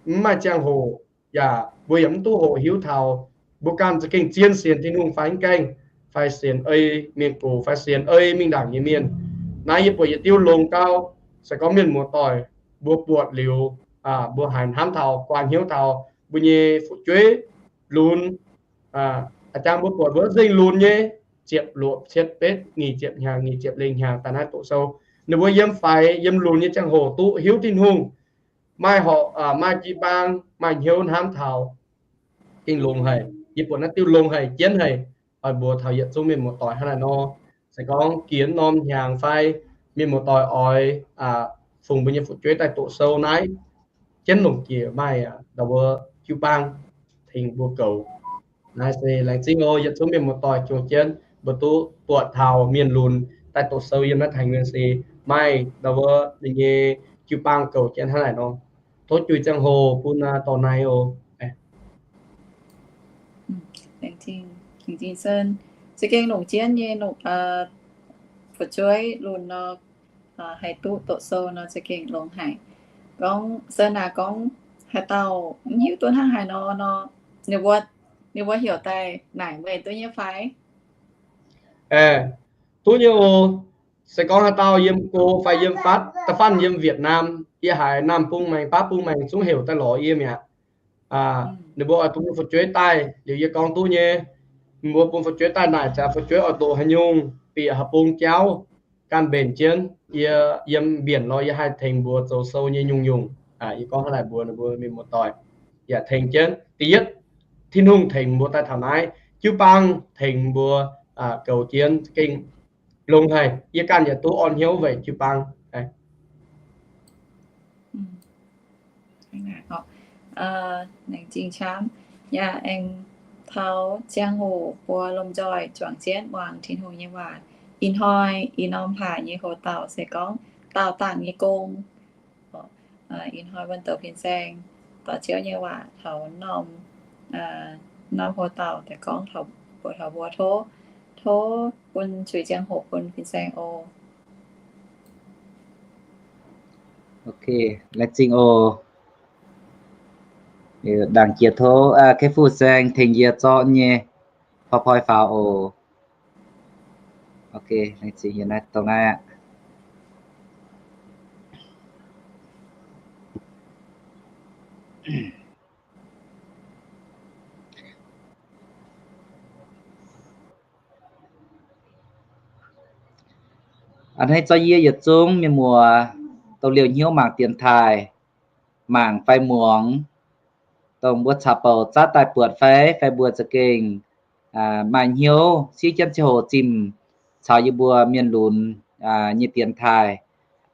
mv maaih ziangh hoc, yaac mbuo yaac mv duqv hoqc hiuv taux mbuo ganh za'gengh zien sienx Tin-Hungh fai mv gaengh, fai sienx ei mienh gox, fai sienx ei mingh ndaangc nyei mienh. Naaiv yie buatc yietc diuh longx gau, se gorngv mienh muoz-doic mbuo buatc liuz, mbuo haiz hnamv taux, guanh hnyouv taux mbuo nyei fu'jueiv lunx, a'jangv mbuo buatc wuov nzengc lunx nyei, ziepc luoqc cietv betv nyic ziepc hnyangx, nyic ziepc lengh hnyangx daaih naaiv doqc sou. Ninh mbuo yiem faix yiem lunx nyei ziangh hoc duqv hiuv Tin-Hungh, maaih horqc, maaih jiu-baang, maaih hnyouv hnamv taux, gengh longx haic. Yie buatc naaiv diuh longx haic, jienv haic. Oix mbuox taux yietc zungv mienh muoz-doic hnangv naaiv nor, se gorngv giex norm hnyangx fai mienh muoz-doic oix fungx mbuo nyei fu'jueiv daaih doqc sou naaiv, jienv longc jiex maaih ndau wuov jiu-baang tengx mbuo goux. Naaiv se laengz zingh oc, yietc zungv mienh muoz-doic juangc jienv mbuo duqv buatc taux mienh lunx daaih doqc sou yiem naaiv Thai Nguyen se maaih ndau wuov ninh nyei jiu-baang goux jienv hnangv naaic nor. Tov juix ziangh hoc bun dorh naaiv oc. Laengz zingh Sen, za'gengh longc jienv nyei, fu'jueiv lunx nor, haih duqv doqc sou nor za'gengh longx haic. Gorngv Sen aac, gorngv haaix dauh mv hiuv duqv hnangv haaix nor nor, ninh mbuo heuc daaih naaic meih duqv nyei fai? Duqv nyei oc. Se gorngv haaix dauh yiem go fai yiem fatv, da'faanh yiem Việt Nam, yie haiz Nam bung maengx, Baav bung maengx zungv heuc daaih lorz yie mi'aqv. Ninh mbuo oix bun mbuo fu'jueiv daaih liuz yie gorngv duqv nyei. Ninh mbuo bun fu'jueiv daaih naaic ziangx fu'jueiv oix doqc haaix nyungc, bieqc haaix bung jauv, ganh mbenc jienv. Yie yiem mbienc lorz yie haih tengx mbuo zoux sou nyei nyungc-nyungc. Yie gorngv hnangv naaic mbuox ninh mbuo mienh muoz-doic, yaac tengx jienv. Da'yietv, Tin-Hungh tengx mbuo daaih taux naaiv, jiu-baang tengx mbuo goux jienv gengh longx haic. Yie ganh yaac duqv orn hnyouv weic jiu-baang. Laengz zingh camv. Yaac aengx taux ziangh hoc mbuo lomh nzoih juangc jienv muangx Tin-Hungh nyei waac. Ih hnoi ih norm hlaax nyei hoc-dauh se gorngv daauh dangh nyei gong. Ih hnoi wuonh douz fin-saeng dorh Ziouv nyei waac taux norm, norm hoc-dauh daaih gorngv taux mbuo, taux mbuo. Tov, tov bun zuiz ziangh hoc bun fin-saeng oc. Ok, laengz zingh oc. Ndaangc jiex tov Kei Fu Saeng tengx yie zorqv nyei PowerPoint faaux oc. Ok, laengz zingh yie naaiv dongh naaiv aqv. A'hneiv zorqv yie yietc zungv mienh muoz dongh liouh hnyouv mangc dienx taaih, mangc fai muangx, dongh mbuo caux bouc zatv daaih buatc fai, fai mbuo za'gengh maaih hnyouv siev jienv ziangh hoc zimh caux yie mbuo mienh lunx nyei dienx taaih.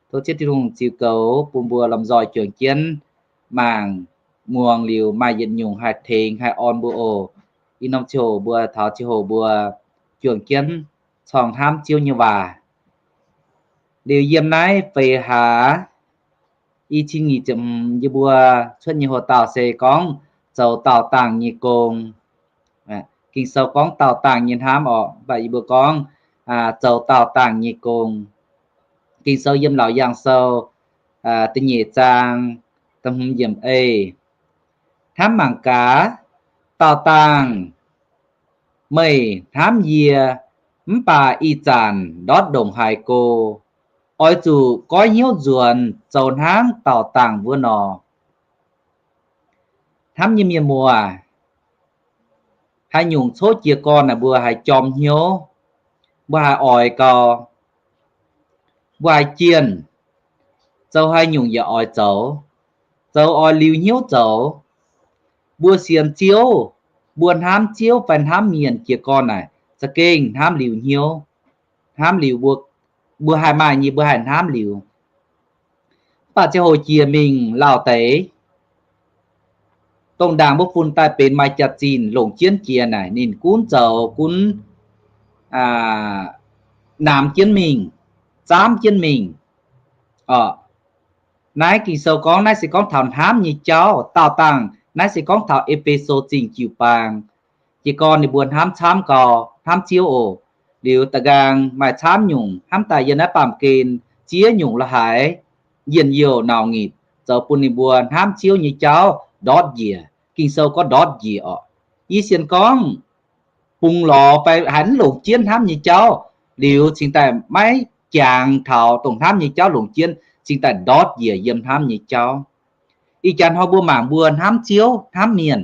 Tov Ziouv Tin-Hungh ziux goux bun mbuo lomh nzoih juangc jienv mangc muangx liuz maaih yietc nyungc haih tengx haih orn mbuo oc. Ih norm ziangh hoc mbuo taux ziangh hoc mbuo juangc jienv corng hnamv Ziouv nyei waac. Liuz yiem naaiv feix hlaax, i cin nyic ziepc hmz yie mbuo cuotv nyei hoc-dauh se gorngv zoux daauh dangh nyei gong. Ging-Sou gorngv daauh dangh nyei hnamv orqc, mv baac yie mbuo gorngv zoux daauh dangh nyei gong. Ging-Sou yiem Laauc Yaangh Sou da'nyeic zaang da'hmz yiemc ei. Hnamv mangc gaax, daauh dangh meih hnamv yie, mv baac ih zanc ndortv ndongc haaix go. Oix zuqc goiv hnyouv nzuonx zoux hnangv daauh dangh wuov nor. Hnamv nyei mienh muoz, haaix nyungc coqv jiez gorn naaic mbuo haih jorm hnyouv, mbuo haih oix gau, mbuo haih jienh, zoux haaix nyungc yaac oix zoux, zoux oix liuz hnyouv zoux. Mbuo sienx Ziouv, mbuo hnamv Ziouv fai hnamv mienh jiez gorn naaic, za'gengh hnamv liuz hnyouv. hnamv liuz mbuo, mbuo haih maaih nyei mbuo haih hnamv liuz. Mv baac ziangh hoc jiex mingh lauh deix, dongh ndaangc mbuo funx daaih benx maaih jaax-zinh longc jienv jiex naaic, ninh gunv zoux gunv naamx jienv mingh, zaamv jienv mingh. Naaiv Ging-Sou gorngv naaiv se gorngv taux hnamv nyei jauv. Daauh dangh naaiv se gorngv taux E^fe^so Zingh jiu-baang. Jiez gorn ninh mbuo hnamv camv gau, hnamv Ziouv oc. Liuz da'nqaang maaih camv nyungc hnamv daaih yiem naaiv baamh gen ziex nyungc la'haaix, njien-youh nauc nyitc, zoux bun ninh mbuo hnamv Ziouv nyei jauv ndortv njiec. Ging-Sou gorngv ndortv njiec oc. Yie sienx gorngv bungx lorz fai haiz mv longc jienv hnamv nyei jauv, liuz cingx daaih maiv jangx taux dongh hnamv nyei jauv longc jienv, cingx daaih ndortv njiec yiem hnamv nyei jauv. Ih jaax hnoi mbuo mangc mbuo hnamv Ziouv hnamv mienh,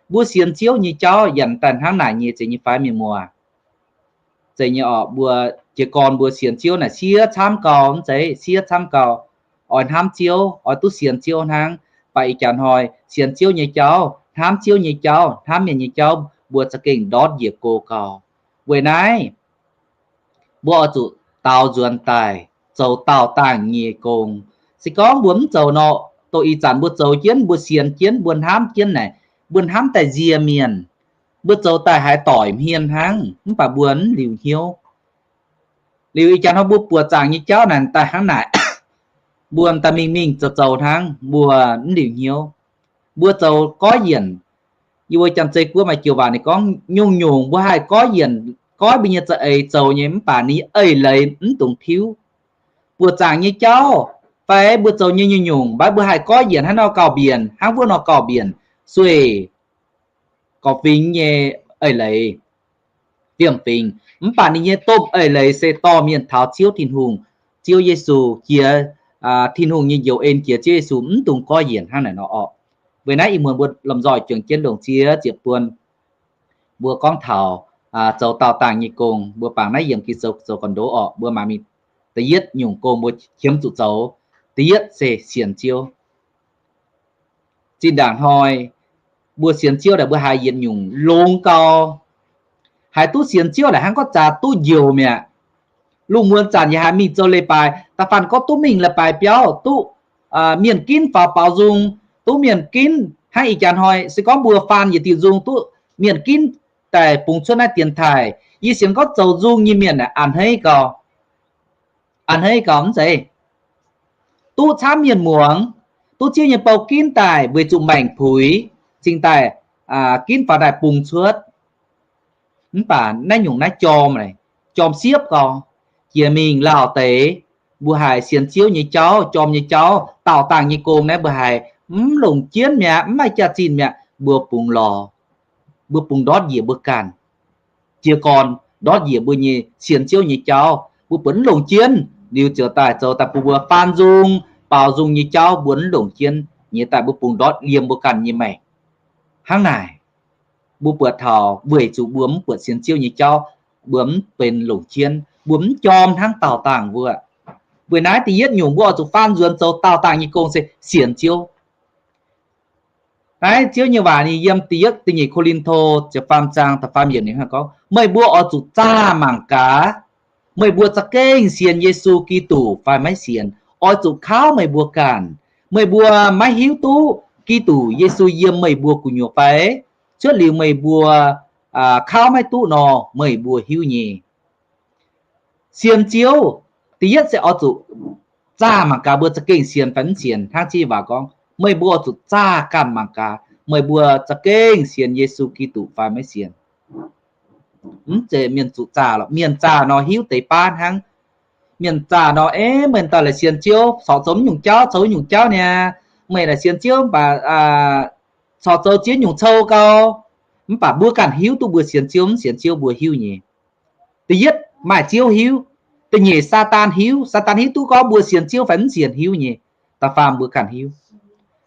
mbuo sienx Ziouv nyei jauv yaac daaih hnangv naaic nyei, zeiz nyei fai mienh muoz? Zeiz nyei oc. Mbuo jiez gorn mbuo sienx Ziouv naaic siev camv gau, mv zeiz siev camv gau. Oix hnamv Ziouv, oix duqv sienx Ziouv hnangv. Mv baac ih jaax hnoi sienx Ziouv nyei jauv, hnamv Ziouv nyei jauv, hnamv mienh nyei jauv, mbuo za'gengh ndortv njiec go gau. Weic naaiv mbuo oix zuqc daaux nzuonx daaih zoux daauh dangh nyei gong. Se gorngv mbuo mv zoux nor, dongh ih zanc mbuo zoux jienv, mbuo sienx jienv, mbuo hnamv jienv naaic, mbuo hnamv daaih nzie mienh, mbuo zoux daaih haiz doic hmien hnangv, mv baac mbuo mv liuz hnyouv. Liuz ih jaax hnoi mbuo buoqc zaangc nyei jauv naaic daaih hnangv naaic, mbuo daaih mingh mingh zoux zoux hnangv, mbuo mv liuz hnyouv. Mbuo zoux goiv yienc, yie mbuo Janx-Zei Guoqv maaih joux waac ninh gorngv, nyungc-nyungc mbuo haih goiv yienc, goiv mbuo nyei za'eix zoux nyei, mv baac ninh eix leiz mv dungx tiuv. Buoqc zaangc nyei jauv fai mbuo zoux nyei nyungc-nyungc, mv baac mbuo haih goiv yienc hnangv nor gauh mbienc, hnangv wuov nor gauh mbienc, sueih gorqv-fingx nyei eix leiz, fiem-fingx. Mv baac ninh nyei domh eix leiz se dorh mienh taux Ziouv Tin-Hungh, Ziouv Yesu jiex, Tin-Hungh nyei njoux en jiex Ziouv Yesu, mv dungx goiv yienc hnangv naaic nor orqc. Weic naaiv ih muonz mbuo lomh nzoih juangc jienv longc ziex ziepc buon, mbuo gorngv taux zoux daauh dangh nyei gong. Mbuo bangc naaiv yiemc Ging-Sou zoux ga'ndoqv orqc. Mbuo mangc mingh da'yietv nyungc gong mbuo qiemx zuqc zoux. Da'yietv se sienx Ziouv. Zinh ndaangc hnoi mbuo sienx Ziouv naaic mbuo haiz yietc nyungc longx gau, haiz duqv sienx Ziouv naaic hnangv gorngv zaax duqv njoux mi'aqv. Lungh muonz zanc yaac haiz mingh zoux leiz-baaix, da'faanh gorngv duqv mingh leiz-baaix biauv, duqv mienh ginv faaux baaux nzung, duqv mienh ginv hnangv ih jaax hnoi se gorngv mbuo faan yietc diuh nzung duqv mienh ginv daaih bungx cuotv naaiv dienx taaih. Yie sienx gorngv zoux nzung nyei mienh naaic a'hneiv gau, a'hneiv gau mv zeiz? Duqv camv mienh muangx, duqv Ziouv nyei bou ginv daaih weic zuqc maengc puix, cingx daaih ginv faaux daaih bungx cuotv. Mv baac naaiv nyungc naaiv jorm, jorm siepv gau. Jiex mingh lauh deix, mbuo haiz sienx Ziouv nyei jauv, jorm nyei jauv, daauh dangh nyei gong naaiv mbuo haiz mv longc jienv mi'aqv, mv maaih jaax-zinh mi'aqv, mbuo bungx lorz, mbuo bungx ndortv njiec mbuo ganh. Jiez gorn ndortv njiec mbuo nyei sienx Ziouv nyei jauv, mbuo buatc mv longc jienv liuz ziouc daaih zoux daaih bun mbuo faan nzung, baaux nzung nyei jauv mbuo mv longc jienv nyei daaih mbuo bungx ndortv liemh mbuo ganh nyei maengc. Hnangv naaic, mbuo buatc taux weic zuqc mbuo mv buatc sienx Ziouv nyei jauv, mbuo mv benx longc jienv, mbuo mv jorm hnangv daauh dangh wuov. Weic naaiv da'yietv nyungc mbuo oix zuqc faan nzuonx zoux daauh dangh nyei gong se sienx Ziouv. Naaiv Ziouv nyei waac ninh yiem da'yietv da'nyeic Ko^lin^to ziepc faam zaang da'faam yiemc ninh gorngv, meih mbuo oix zuqc zaah mangc gaax, meih mbuo za'gengh sienx Yesu Giduc fai maiv sienx. Oix zuqc kauv meih mbuo ganh. Meih mbuo maiv hiuv duqv Giduc Yesu yiem meih mbuo gu'nyuoz fai? Cuotv liuz meih mbuo kauv maiv duqv nor, meih mbuo hiuv nyei. Sienx Ziouv, da'yietv se oix zuqc zaah mangc gaax mbuo za'gengh sienx fai mv sienx. Hnangv Ziouv nyei waac gorngv, meih mbuo oix zuqc zaah ganh mangc gaax meih mbuo za'gengh sienx Yesu Giduc fai maiv sienx. Mv zeiz mienh zuqc zaah lorqc. Mienh zaah nor hiuv deix baav hnangv. Mienh zaah nor, eix, meih daaih laaix sienx Ziouv, corc zoux mv nyungc jauv, zoux nyungc jauv niaa. Meih laaix sienx Ziouv mv baac corc zoux ziex nyungc cou gau. Mv baac mbuo ganh hiuv duqv mbuo sienx Ziouv mv sienx Ziouv mbuo hiuv nyei. Da'yietv maaih Ziouv hiuv, da'nyeic Saadaan hiuv. Saadaan hiuv duqv gorngv mbuo sienx Ziouv fai mv sienx hiuv nyei. Da'faam mbuo ganh hiuv.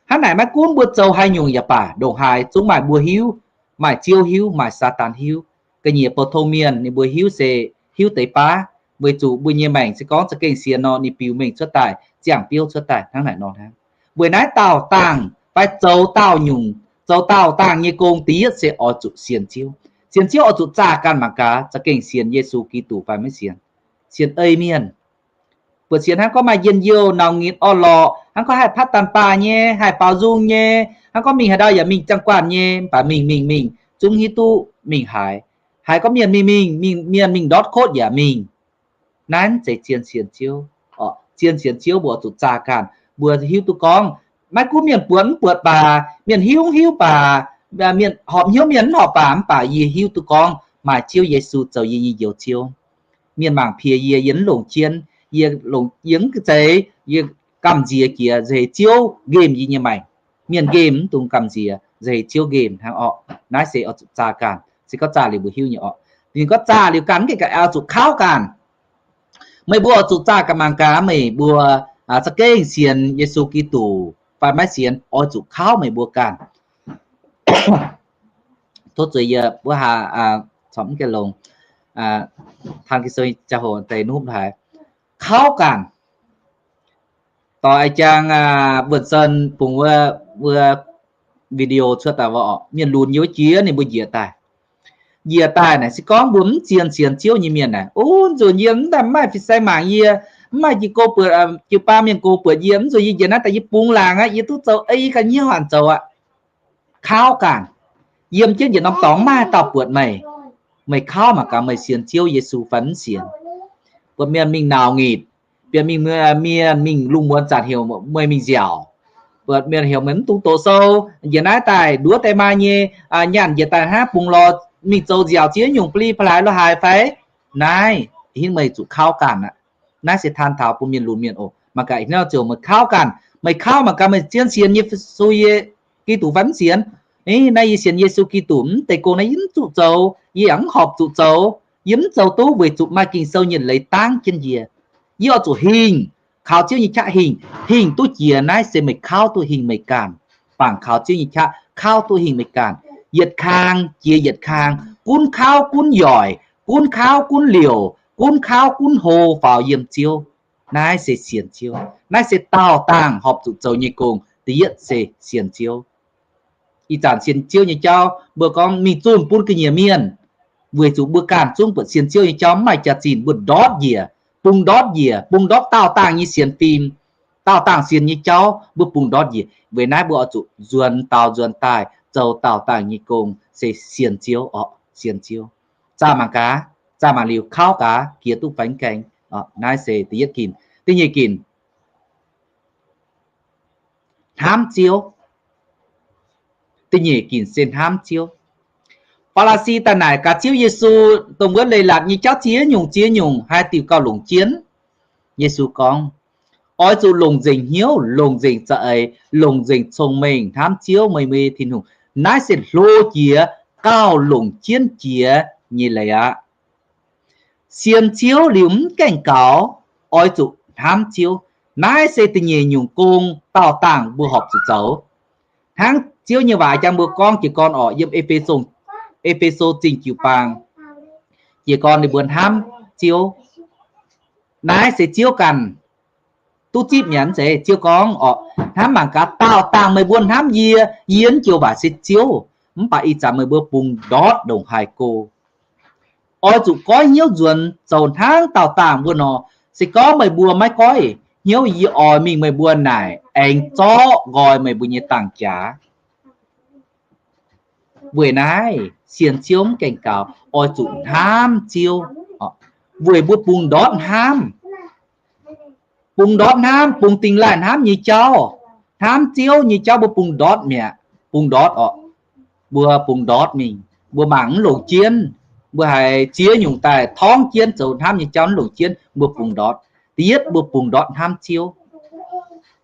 Hnangv naaic maiv gunv mbuo zoux haaix nyungc yaac baac, ndongc haaix zungv maaih mbuo hiuv, maaih Ziouv hiuv, maaih Saadaan hiuv. Ga'nyiec bou tong mienh ninh mbuo hiuv se hiuv deix baav, weic zuqc mbuo nyei maengc se gorngv za'gengh sienx nor ninh biux mengh cuotv daaih, ziangh biouv cuotv daaih hnangv naaic nor hnangv. Weic naaiv daauh dangh fai zoux daauh nyungc, zoux daauh dangh nyei gong da'yietv se oix zuqc sienx Ziouv. Sienx Ziouv oix zuqc zaah ganh mangc gaax za'gengh sienx Yesu Giduc fai maiv sienx. sienx ei mienh. Buatc sienx hnangv gorngv maaih njien-youh, nauc ngitc, orn-lorqc, hnangv gorngv haih patv daanh baah nyei, haih baaux nzung nyei, hnangv gorngv mingh haaix ndau yaac mingh ziangh guanh nyei, mv baac mingh mingh mingh zungv hiuv duqv mingh haaix. Haiz gorngv mienh mingh mingh, mienh mingh ndortv kotv yaac mingh. Naaiv mv zeiz zien sienx Ziouv. Zien sienx Ziouv mbuo oix zuqc zaah ganh, mbuo hiuv duqv gorngv, maiv gunv mienh buatc mv buatc baac, mienh hiuv mv hiuv baac, mienh horpc hnyouv mienh mv horpc baac, mv baac yie hiuv duqv gorngv maaih Ziouv Yesu zoux yie nyei Njoux Ziouv. Mienh mangc piex yie, yie mv longc jienv, yie longc, yie mv zeiz, yie gamh nziex jiex nzengc Ziouv nqemh yie nyei maengc. Mienh nqemh mv dungx gamh nziex, nzengc Ziouv nqemh hnangv orqc. Naaiv se oix zuqc zaah ganh, se gorngv zaah liuz mbuo hiuv nyei orqc. Ninh gorngv zaah liuz ganh mv gaengh ga'naaiv, oix zuqc kauv ganh. Meih mbuo oix zuqc zaah ganh mangc gaax, meih mbuo za'gengh sienx Yesu Giduc fai maiv sienx, oix zuqc kauv meih mbuo ganh. Tov zueiz yie mbuo haaix, mv gaengh longx, taan Ging-Sou nyei ziangh hoc deix nuv haaix, kauv ganh. Doix jang, wuonh son bungx wuov video cuotv daaih, mienh lunx yie wuov jiex ninh mbuo njiec daaih. Njiec daaih naaic se gorngv mbuo mv zien sienx Ziouv nyei mienh naaic, o, nzunc yie mv daaih mv maaih fin-saeng mangc yie, mv maaih jiu-baang mienh go buatc yie, mv nzunc yie njiec naaiv daaih yie bungx laangc aqv, yie duqv zoux ei ganh hnyouv hanc zoux aqv. Kauv ganh. Yiem jienv yietc norm dorngx mv maaih dauh buatc meih. Meih kauv mangc gaax meih sienx Ziouv Yesu fai mv sienx. Buatc mienh mingh nauc ngitc, buatc mienh mingh lungh muonz zanc heuc meih mingh nziaauc, buatc mienh heuc meih mv dungx doqc sou, njiec naaiv daaih nduov deix maa nyei nyaanh, njiec daaih hnangv bungx lorz mingh zoux nziaauc ziex nyungc ba'li ba'laaix lo haaix fai? Naaiv hingv meih zuqc kauv ganh aqv. Naaiv se taan taux bun mienh lunx mienh oc. Mangc gaax ih hnoi ziouc meih kauv ganh, meih kauv mangc gaax meih zien sienx Yesu, Giduc fai mv sienx. Naaiv yie sienx Yesu Giduc, mv deix gong naaiv yie mv zuqc zoux, yie yaac mv horpc zuqc zoux. Yie mv zoux duqv weic zuqc maaih Ging-Sou nyei leiz dangv jienv yie. Yie oix zuqc hingh, kaux Ziouv nyei qaqv hingh, hingh duqv jiex. Naaiv se meih kauv duqv hingh meih ganh. Bangc kaux Ziouv nyei qaqv kauv duqv hingh meih ganh. Yietc kang jiex yietc kang, gunv kauv gunv yoic, gunv kauv gunv liouc, gunv kauv gunv hlo faaux yiem Ziouv. Naaiv se sienx Ziouv. Naaiv se daauh dangh horpc zuqc zoux nyei gong. Da'yietv se sienx Ziouv. Ih zanc sienx Ziouv nyei jauv mbuo gorngv mingh zunh bun ga'nyiec mienh, weic zuqc mbuo ganh zungv buatc sienx Ziouv nyei jauv mv maaih jaax-zinh, mbuo ndortv njiec, bungx ndortv njiec, bungx ndortv daauh dangh nyei sienx fim, daauh dangh sienx nyei jauv mbuo bungx ndortv njiec. Weic naaiv mbuo oix zuqc nzuonx daaux nzuonx daaih zoux daauh dangh nyei gong, se sienx Ziouv orqc, sienx Ziouv. Zaah mangc gaax, zaah mangc liuz kauv gaax jiex duqv fai mv gaengh. Naaiv se da'yietv ginc. Da'nyeic ginc, hnamv Ziouv. Da'nyeic ginc se hnamv Ziouv. Faa^laa^si daaih naaic gaax Ziouv Yesu dongh wuov leiz-latc nyei jauv ziex nyungc ziex nyungc haaix diuc gauh longc jienv. Yesu gorngv, oix zuqc longc nzengc hnyouv, longc nzengc za'eix, longc nzengc cong-mengh hnamv Ziouv, meih mbuo nyei Tin-Hungh. Naaiv se hlo jiex gauh longc jienv jiex nyei leiz aqv. Sienx Ziouv liuz mv gaengh gaux, oix zuqc hnamv Ziouv. Naaiv se da'nyeic nyungc gong daauh dangh mbuo horpc zuqc zoux. Hnangv Ziouv nyei waac jangx mbuo gorngv jiez gorn orqc, yiem E^fe, E^fe^so Zingh Jiu-Baang, jiez gorn ninh mbuo hnamv Ziouv. Naaiv se Ziouv ganh duqv zipv mi'aqv. Mv zeiz, Ziouv gorngv orqc, hnamv mangc gaax, daauh dangh meih mbuo hnamv yie, yie mv joux waac se Ziouv. Mv baac ih zanc meih mbuo bungx ndortv ndongc haaix go. Oix zuqc goiv hnyouv nzuonx zoux hnangv daauh dangh mbuo nor. Se gorngv meih mbuo maiv goiv hnyouv, yie oix mingh meih mbuo naaic aengx zorqv nqoi meih mbuo nyei dangh jaax. Weic naaiv sienx Ziouv mv gaengh gaux, oix zuqc hnamv Ziouv, weic mbuo bungx ndortv hnamv. Bungx ndortv hnamv, bungx dingh laaih hnamv nyei jauv. Hnamv Ziouv nyei jauv mbuo bungx ndortv mi'aqv, bungx ndortv orqc. Mbuo bungx ndortv mingh, mbuo mangc mv longc jienv, mbuo haiz ziex nyungc daaih torngv jienv zoux hnamv nyei jauv mv longc jienv, mbuo bungx ndortv. Da'yietv mbuo bungx ndortv hnamv Ziouv.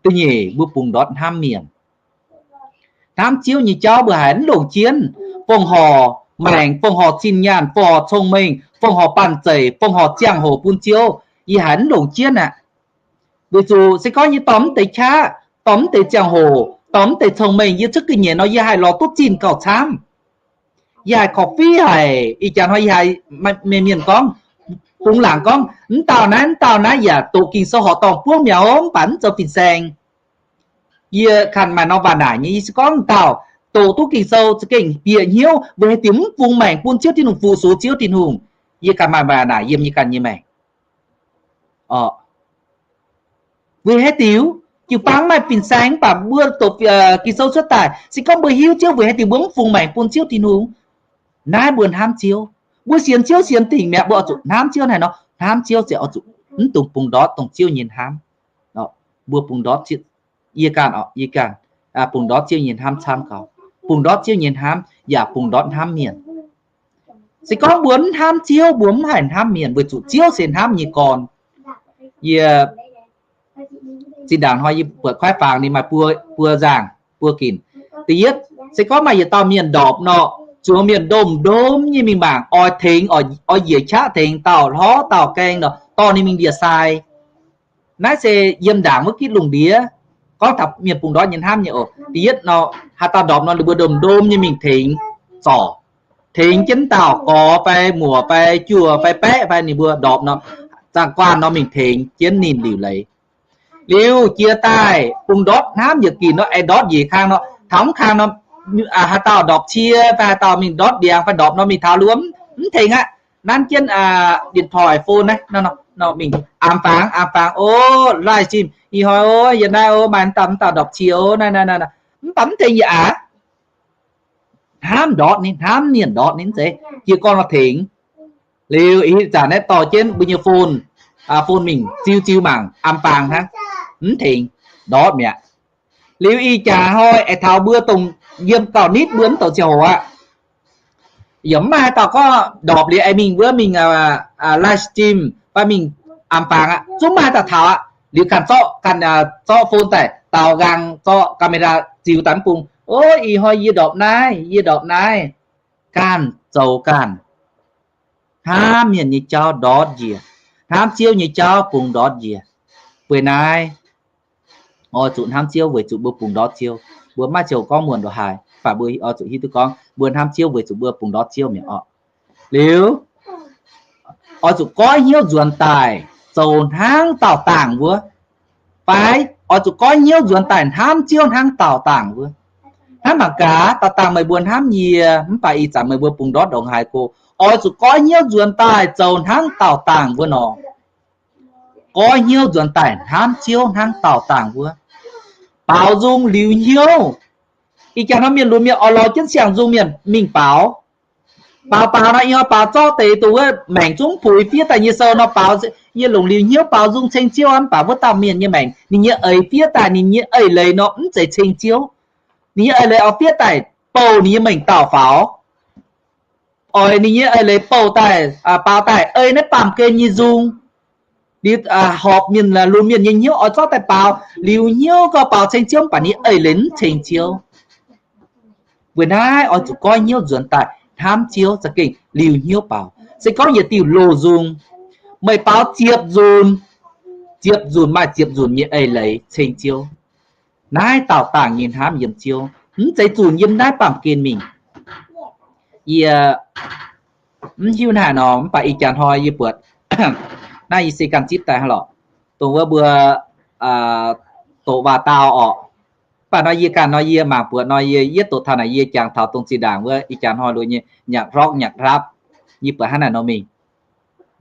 Da'nyeic mbuo bungx ndortv hnamv mienh. Hnamv Ziouv nyei jauv mbuo haiz mv longc jienv, fongc horc maengc, fongc horc zinh nyaanh, fongc horc cong-mengh, fongc horc banh zeic, fongc horc ziangh hoc bun Ziouv, yie haiz mv longc jienv aqv. Weic zuqc se gorngv yie dorh mv deix qaqv, dorh mv deix ziangh hoc, dorh mv deix cong-mengh yie cuotv ga'nyiec nor, yie haih lorz duqv zinh gauh camv. Yie haih korv-fiqv haic. Ih jaax hnoi yie haiz mienh, mienh gorngv, bungx laangc gorngv, mv dauh naaiv, mv dauh naaiv yaac doqc Ging-Sou horqc dorngh buangv mi'aqv, mv baac mv zoux fin-saeng. Yie kanh maaih norm waac naaic nyei, yie se gorngv mv dauh doqc duqv Ging-Sou za'gengh bieqc hnyouv weic haaix diuc mv bungx maengc bun Ziouv Tin-Hungh, fu-sux Ziouv Tin-Hungh. Yie ganh maaih waac naaic yiem yie ganh nyei maengc. Orqc, weic haaix diuc? Jiu-baang maaih fin-saeng mv baac mbuo doqc Ging-Sou cuotv daaih, se gorngv mbuo hiuv Ziouv, weic haaix diuc mbuo mv fungx maengc bun Ziouv Tin-Hungh? Naaiv mbuo hnamv Ziouv, mbuo sienx Ziouv sienx dingc mi'aqv, mbuo oix zuqc hnamv Ziouv haaix nor? Hnamv Ziouv se oix zuqc mv dungx bungx ndortv dongh Ziouv nyei hnamv. Mbuo bungx ndortv, yie ganh orqc, yie ganh bungx ndortv Ziouv nyei hnamv camv gauh, bungx ndortv Ziouv nyei hnamv yaac bungx ndortv hnamv mienh. Se gorngv mbuo mv hnamv Ziouv, mbuo mv haih hnamv mienh, weic zuqc Ziouv se hnamv nyei gorn. Yie zinh ndaangc hnoi yie buatc kuaaiv fangx ninh maaih buo, buo nzaangc, buo ginc. Da'yietv, se gorngv maaih yietc dauh mienh ndorpc nor, zuangx mienh ndomh ndomh nyei mingh mangc, oix tengx, oix njiec qaqv tengx, dauh hlorv dauh gaeng nor, dorh ninh mingh ndie-sai. Naaiv se yiem ndaangc wuov gitv lungh ndiev, gorngv taux mienh bungx ndortv nyei hnamv nyei oc. Da'yietv nor, haaix dauh ndorpc nor, ninh mbuo ndomh ndomh nyei mingh tengx zorc, tengx jienv dauh gorx fai muoc fai juoh fai baeqv fai ninh mbuo ndorpc nor, zaangc guanh nor mingh tengx jienv ninh liuc leiz. Liuz jiex daaih bungx ndortv hnamv yietc ginc nor, aengx ndortv njiec kang nor, taux mv kang nor, haaix dauh ndorpc cie fai haaix dauh mingh ndortv ndiangx fai ndorpc nor mingh taux liuz mv tengx aqv. Nanv jienv điện thoại phone naaiv, mingh am fangx, am fangx, o, livestream, ih hnoi o, yie naaiv o, maaih mv dauh mv dauh ndorpc cie o, naaiv naaiv naaiv, mv baac mv tengx yaac aav hnamv ndortv ninh, hnamv mienh ndortv ninh mv zeiz, jiez gorn nor tengx. Liuz ih zanc naaiv dorh jienv mbuo nyei phone, phone mingh ziu ziu mangc am fangx hnangv, mv tengx, ndortv mi'aqv. Liuz ih jaax hnoi aengx taux mbuo dongh yiem gauh nitv mbuo mv douc ziangh hoc aqv, yaac mv maaih haaix dauh gorngv ndorpc liuz aengx mingh wuov mingh livestream fai mingh am fangx aqv, zungv mv maaih haaix dauh taux aqv. Liuz ganh zorqv, ganh zorqv phone daaih daaux nqaang, zorqv camera ziux daaih mv bung, o, ih hnoi yie ndorpc naaiv, yie ndorpc naaiv. Ganh zoux ganh. Hnamv mienh nyei jauv ndortv njiec, hnamv Ziouv nyei jauv bungx ndortv njiec. Weic naaiv, oix zuqc hnamv Ziouv weic zuqc mbuo bungx ndortv Ziouv. Mbuo maiv ziouc gorngv muonc ndongc haaix, mv baac mbuo oix zuqc hiuv duqv gorngv mbuo hnamv Ziouv weic zuqc mbuo bungx ndortv Ziouv mi'aqv orqc. Liuz, oix zuqc goiv hnyouv nzuonx daaih zoux hnangv daauh dangh wuov, fai oix zuqc goiv hnyouv nzuonx daaih hnamv Ziouv hnangv daauh dangh wuov. Hnamv mangc gaax, daauh dangh meih mbuo hnamv yie, mv baac ih zanc meih mbuo bungx ndortv ndongc haaix go, oix zuqc goiv hnyouv nzuonx daaih zoux hnangv daauh dangh wuov nor. Goiv hnyouv nzuonx daaih hnamv Ziouv hnangv daauh dangh wuov. Baaux nzung liuz hnyouv. Ih jaax norm mienh lunx mienh oix lorz jienv siang-nzung mienh mingh baaux. Baaux baaux nor, ih hnoi baaux zorqv deix dongh wuov maengc zungv puix fiev daaih nyei sou nor baaux. Yie longc liuz hnyouv baaux nzung ceng Ziouv aqv, mv baac wuov dauh mienh nyei maengc ninh nyei eix fiev daaih ninh nyei eix leiz nor mv zeiz ceng Ziouv. Ninh nyei eix leiz oix fiev daaih bouh ninh nyei mengh dauh faaux. Oix ninh nyei eix leiz bouh daaih, baaux daaih ei naaiv baamh gen nyei nzung. Liuz horpc mienh lunx mienh nyei hnyouv oix zorqv daaih baaux, liuz hnyouv gauh baaux ceng Ziouv, mv baac ninh eix leiz mv ceng Ziouv. Weic naaiv oix zuqc goiv hnyouv nzuonx daaih hnamv Ziouv za'gengh liuz hnyouv baaux. Se gorngv yietc diuh loz-nzung, meih baaux ziepc nzunc, ziepc nzunc maaih ziepc nzunc nyei eix leiz ceng Ziouv. Naaiv daauh dangh nyei hnamv yiem Ziouv, mv zeiz zunc yiem naaiv baamh gen mingh. Yie mv hiuv haaix nor, mv baac ih jaax hnoi yie buatc, naaiv yie se ganh zipv daaih hnangv lorqc, dongh wuov mbuo doqc waac-daauh orqc. Mv baac nor yie ganh nor yie mangc buatc nor yie yietv doqc taux naaic yie jangx taux dongh zinh ndaangc wuov ih jaax hnoi lo nyei nyaanh rock nyaanh rapv, yie buatc hnangv naaic nor mingh.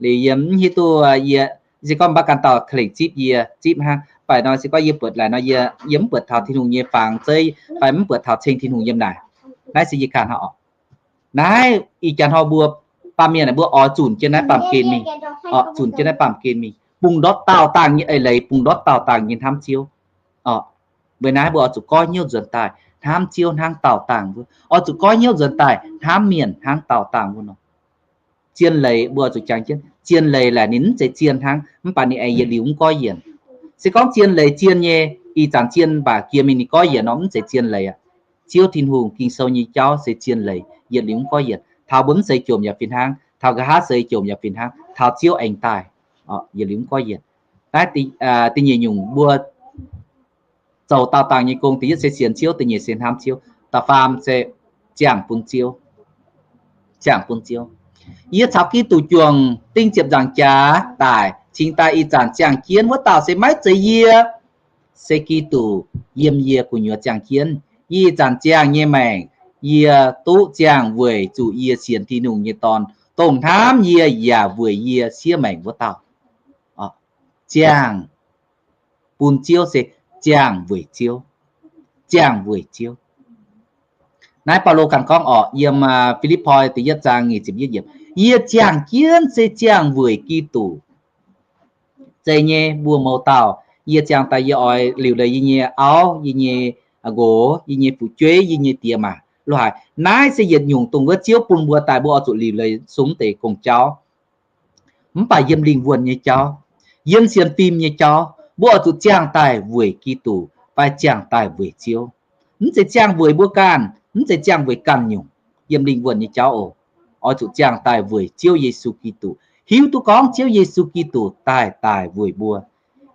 Liuz yie mv hiuv duqv yie, se gorngv mv baac ganh dauh klengc zipv yie zipv hnangv. Mv baac nor se gorngv yie buatc laaic nor yie, yie mv buatc taux Tin-Hungh nyei fangx zeiv fai mv buatc taux ceng Tin-Hungh yiem naaic. Naaiv se yie ganh hnangv orqc. Naaiv ih jaax hnoi mbuo baamh mienh mbuo oix zunc jienv naaiv baamh gen mingh, zunc jienv naaiv baamh gen mingh, bungx ndortv daauh dangh nyei eix leiz, bungx ndortv daauh dangh nyei hnamv Ziouv. Weic naaiv mbuo oix zuqc goiv hnyouv nzuonx daaih hnamv Ziouv hnangv daauh dangh wuov. Oix zuqc goiv hnyouv nzuonx daaih hnamv mienh hnangv daauh dangh wuov nor. Zien leiz mbuo oix zuqc jangx jienv, zien leiz laaic ninh mv zeiz zien hnangv, mv baac ninh aengx yietc liuz mv goiv yienc. Se gorngv zien leiz zien nyei, ih zanc zien mv baac jiex mingh ninh goiv yienc nor mv zeiz zien leiz aqv. Ziouv Tin-Hungh Ging-Sou nyei jauv se zien leiz, yietc liuz mv goiv yienc. Taux mbuo mv seix jomc yaac fih hnangv, taux nqa'haav seix jomc yaac fih hnangv, taux Ziouv aengx daaih, yietc liuz mv goiv yienc. Naaiv da'nyeic nyungc mbuo zoux daauh dangh nyei gong, da'yietv se sienx Ziouv, da'nyeic se hnamv Ziouv, da'faam se ziangh bun Ziouv. Ziangh bun Ziouv. Yie caux Giduc juangc ding ziepc nzaangc jaax daic, cingx daaih ih zanc ziangh jienv wuov dauh se maiv zeiz yie, se Giduc yiem yie gu'nyuoz ziangh jienv. Ih zanc ziangh nyei maengc, yie duqv ziangh weic zuqc yie sienx Tin-Hungh nyei Dorn, dongh hnamv yie yaac weic yie siev maengc wuov dauh. ziangh bun Ziouv se ziangh weic Ziouv. Ziangh weic Ziouv. Naaiv Baulo ganh gorngv orqc, yiem Fi^lipv^poi da'yietv zaang nyic ziepc yietv yiemc, yie ziangh jienv se ziangh weic Giduc. Zeiz nyei, mbuo mouz dauh, yie ziangh daaih yie oix liuc leiz yie nyei auv, yie nyei nqox, yie nyei fu'jueiv, yie nyei diex maac lo haic. Naaiv se yietc nyungc dongh wuov Ziouv bun mbuo daaih mbuo oix zuqc liuc leiz sung deix gong-jauv. Mv baac yiem lingh wuonh nyei jauv, yiem sienx fim nyei jauv, mbuo oix zuqc ziangh daaih weic Giduc fai ziangh daaih weic Ziouv. Mv zeiz ziangh weic mbuo ganh, mv zeiz ziangh weic ganh nyungc. Yiem lingh wuonh nyei jauv oc, oix zuqc ziangh daaih weic Ziouv Yesu Giduc, hiuv duqv gorngv Ziouv Yesu Giduc daaih daic weic mbuo.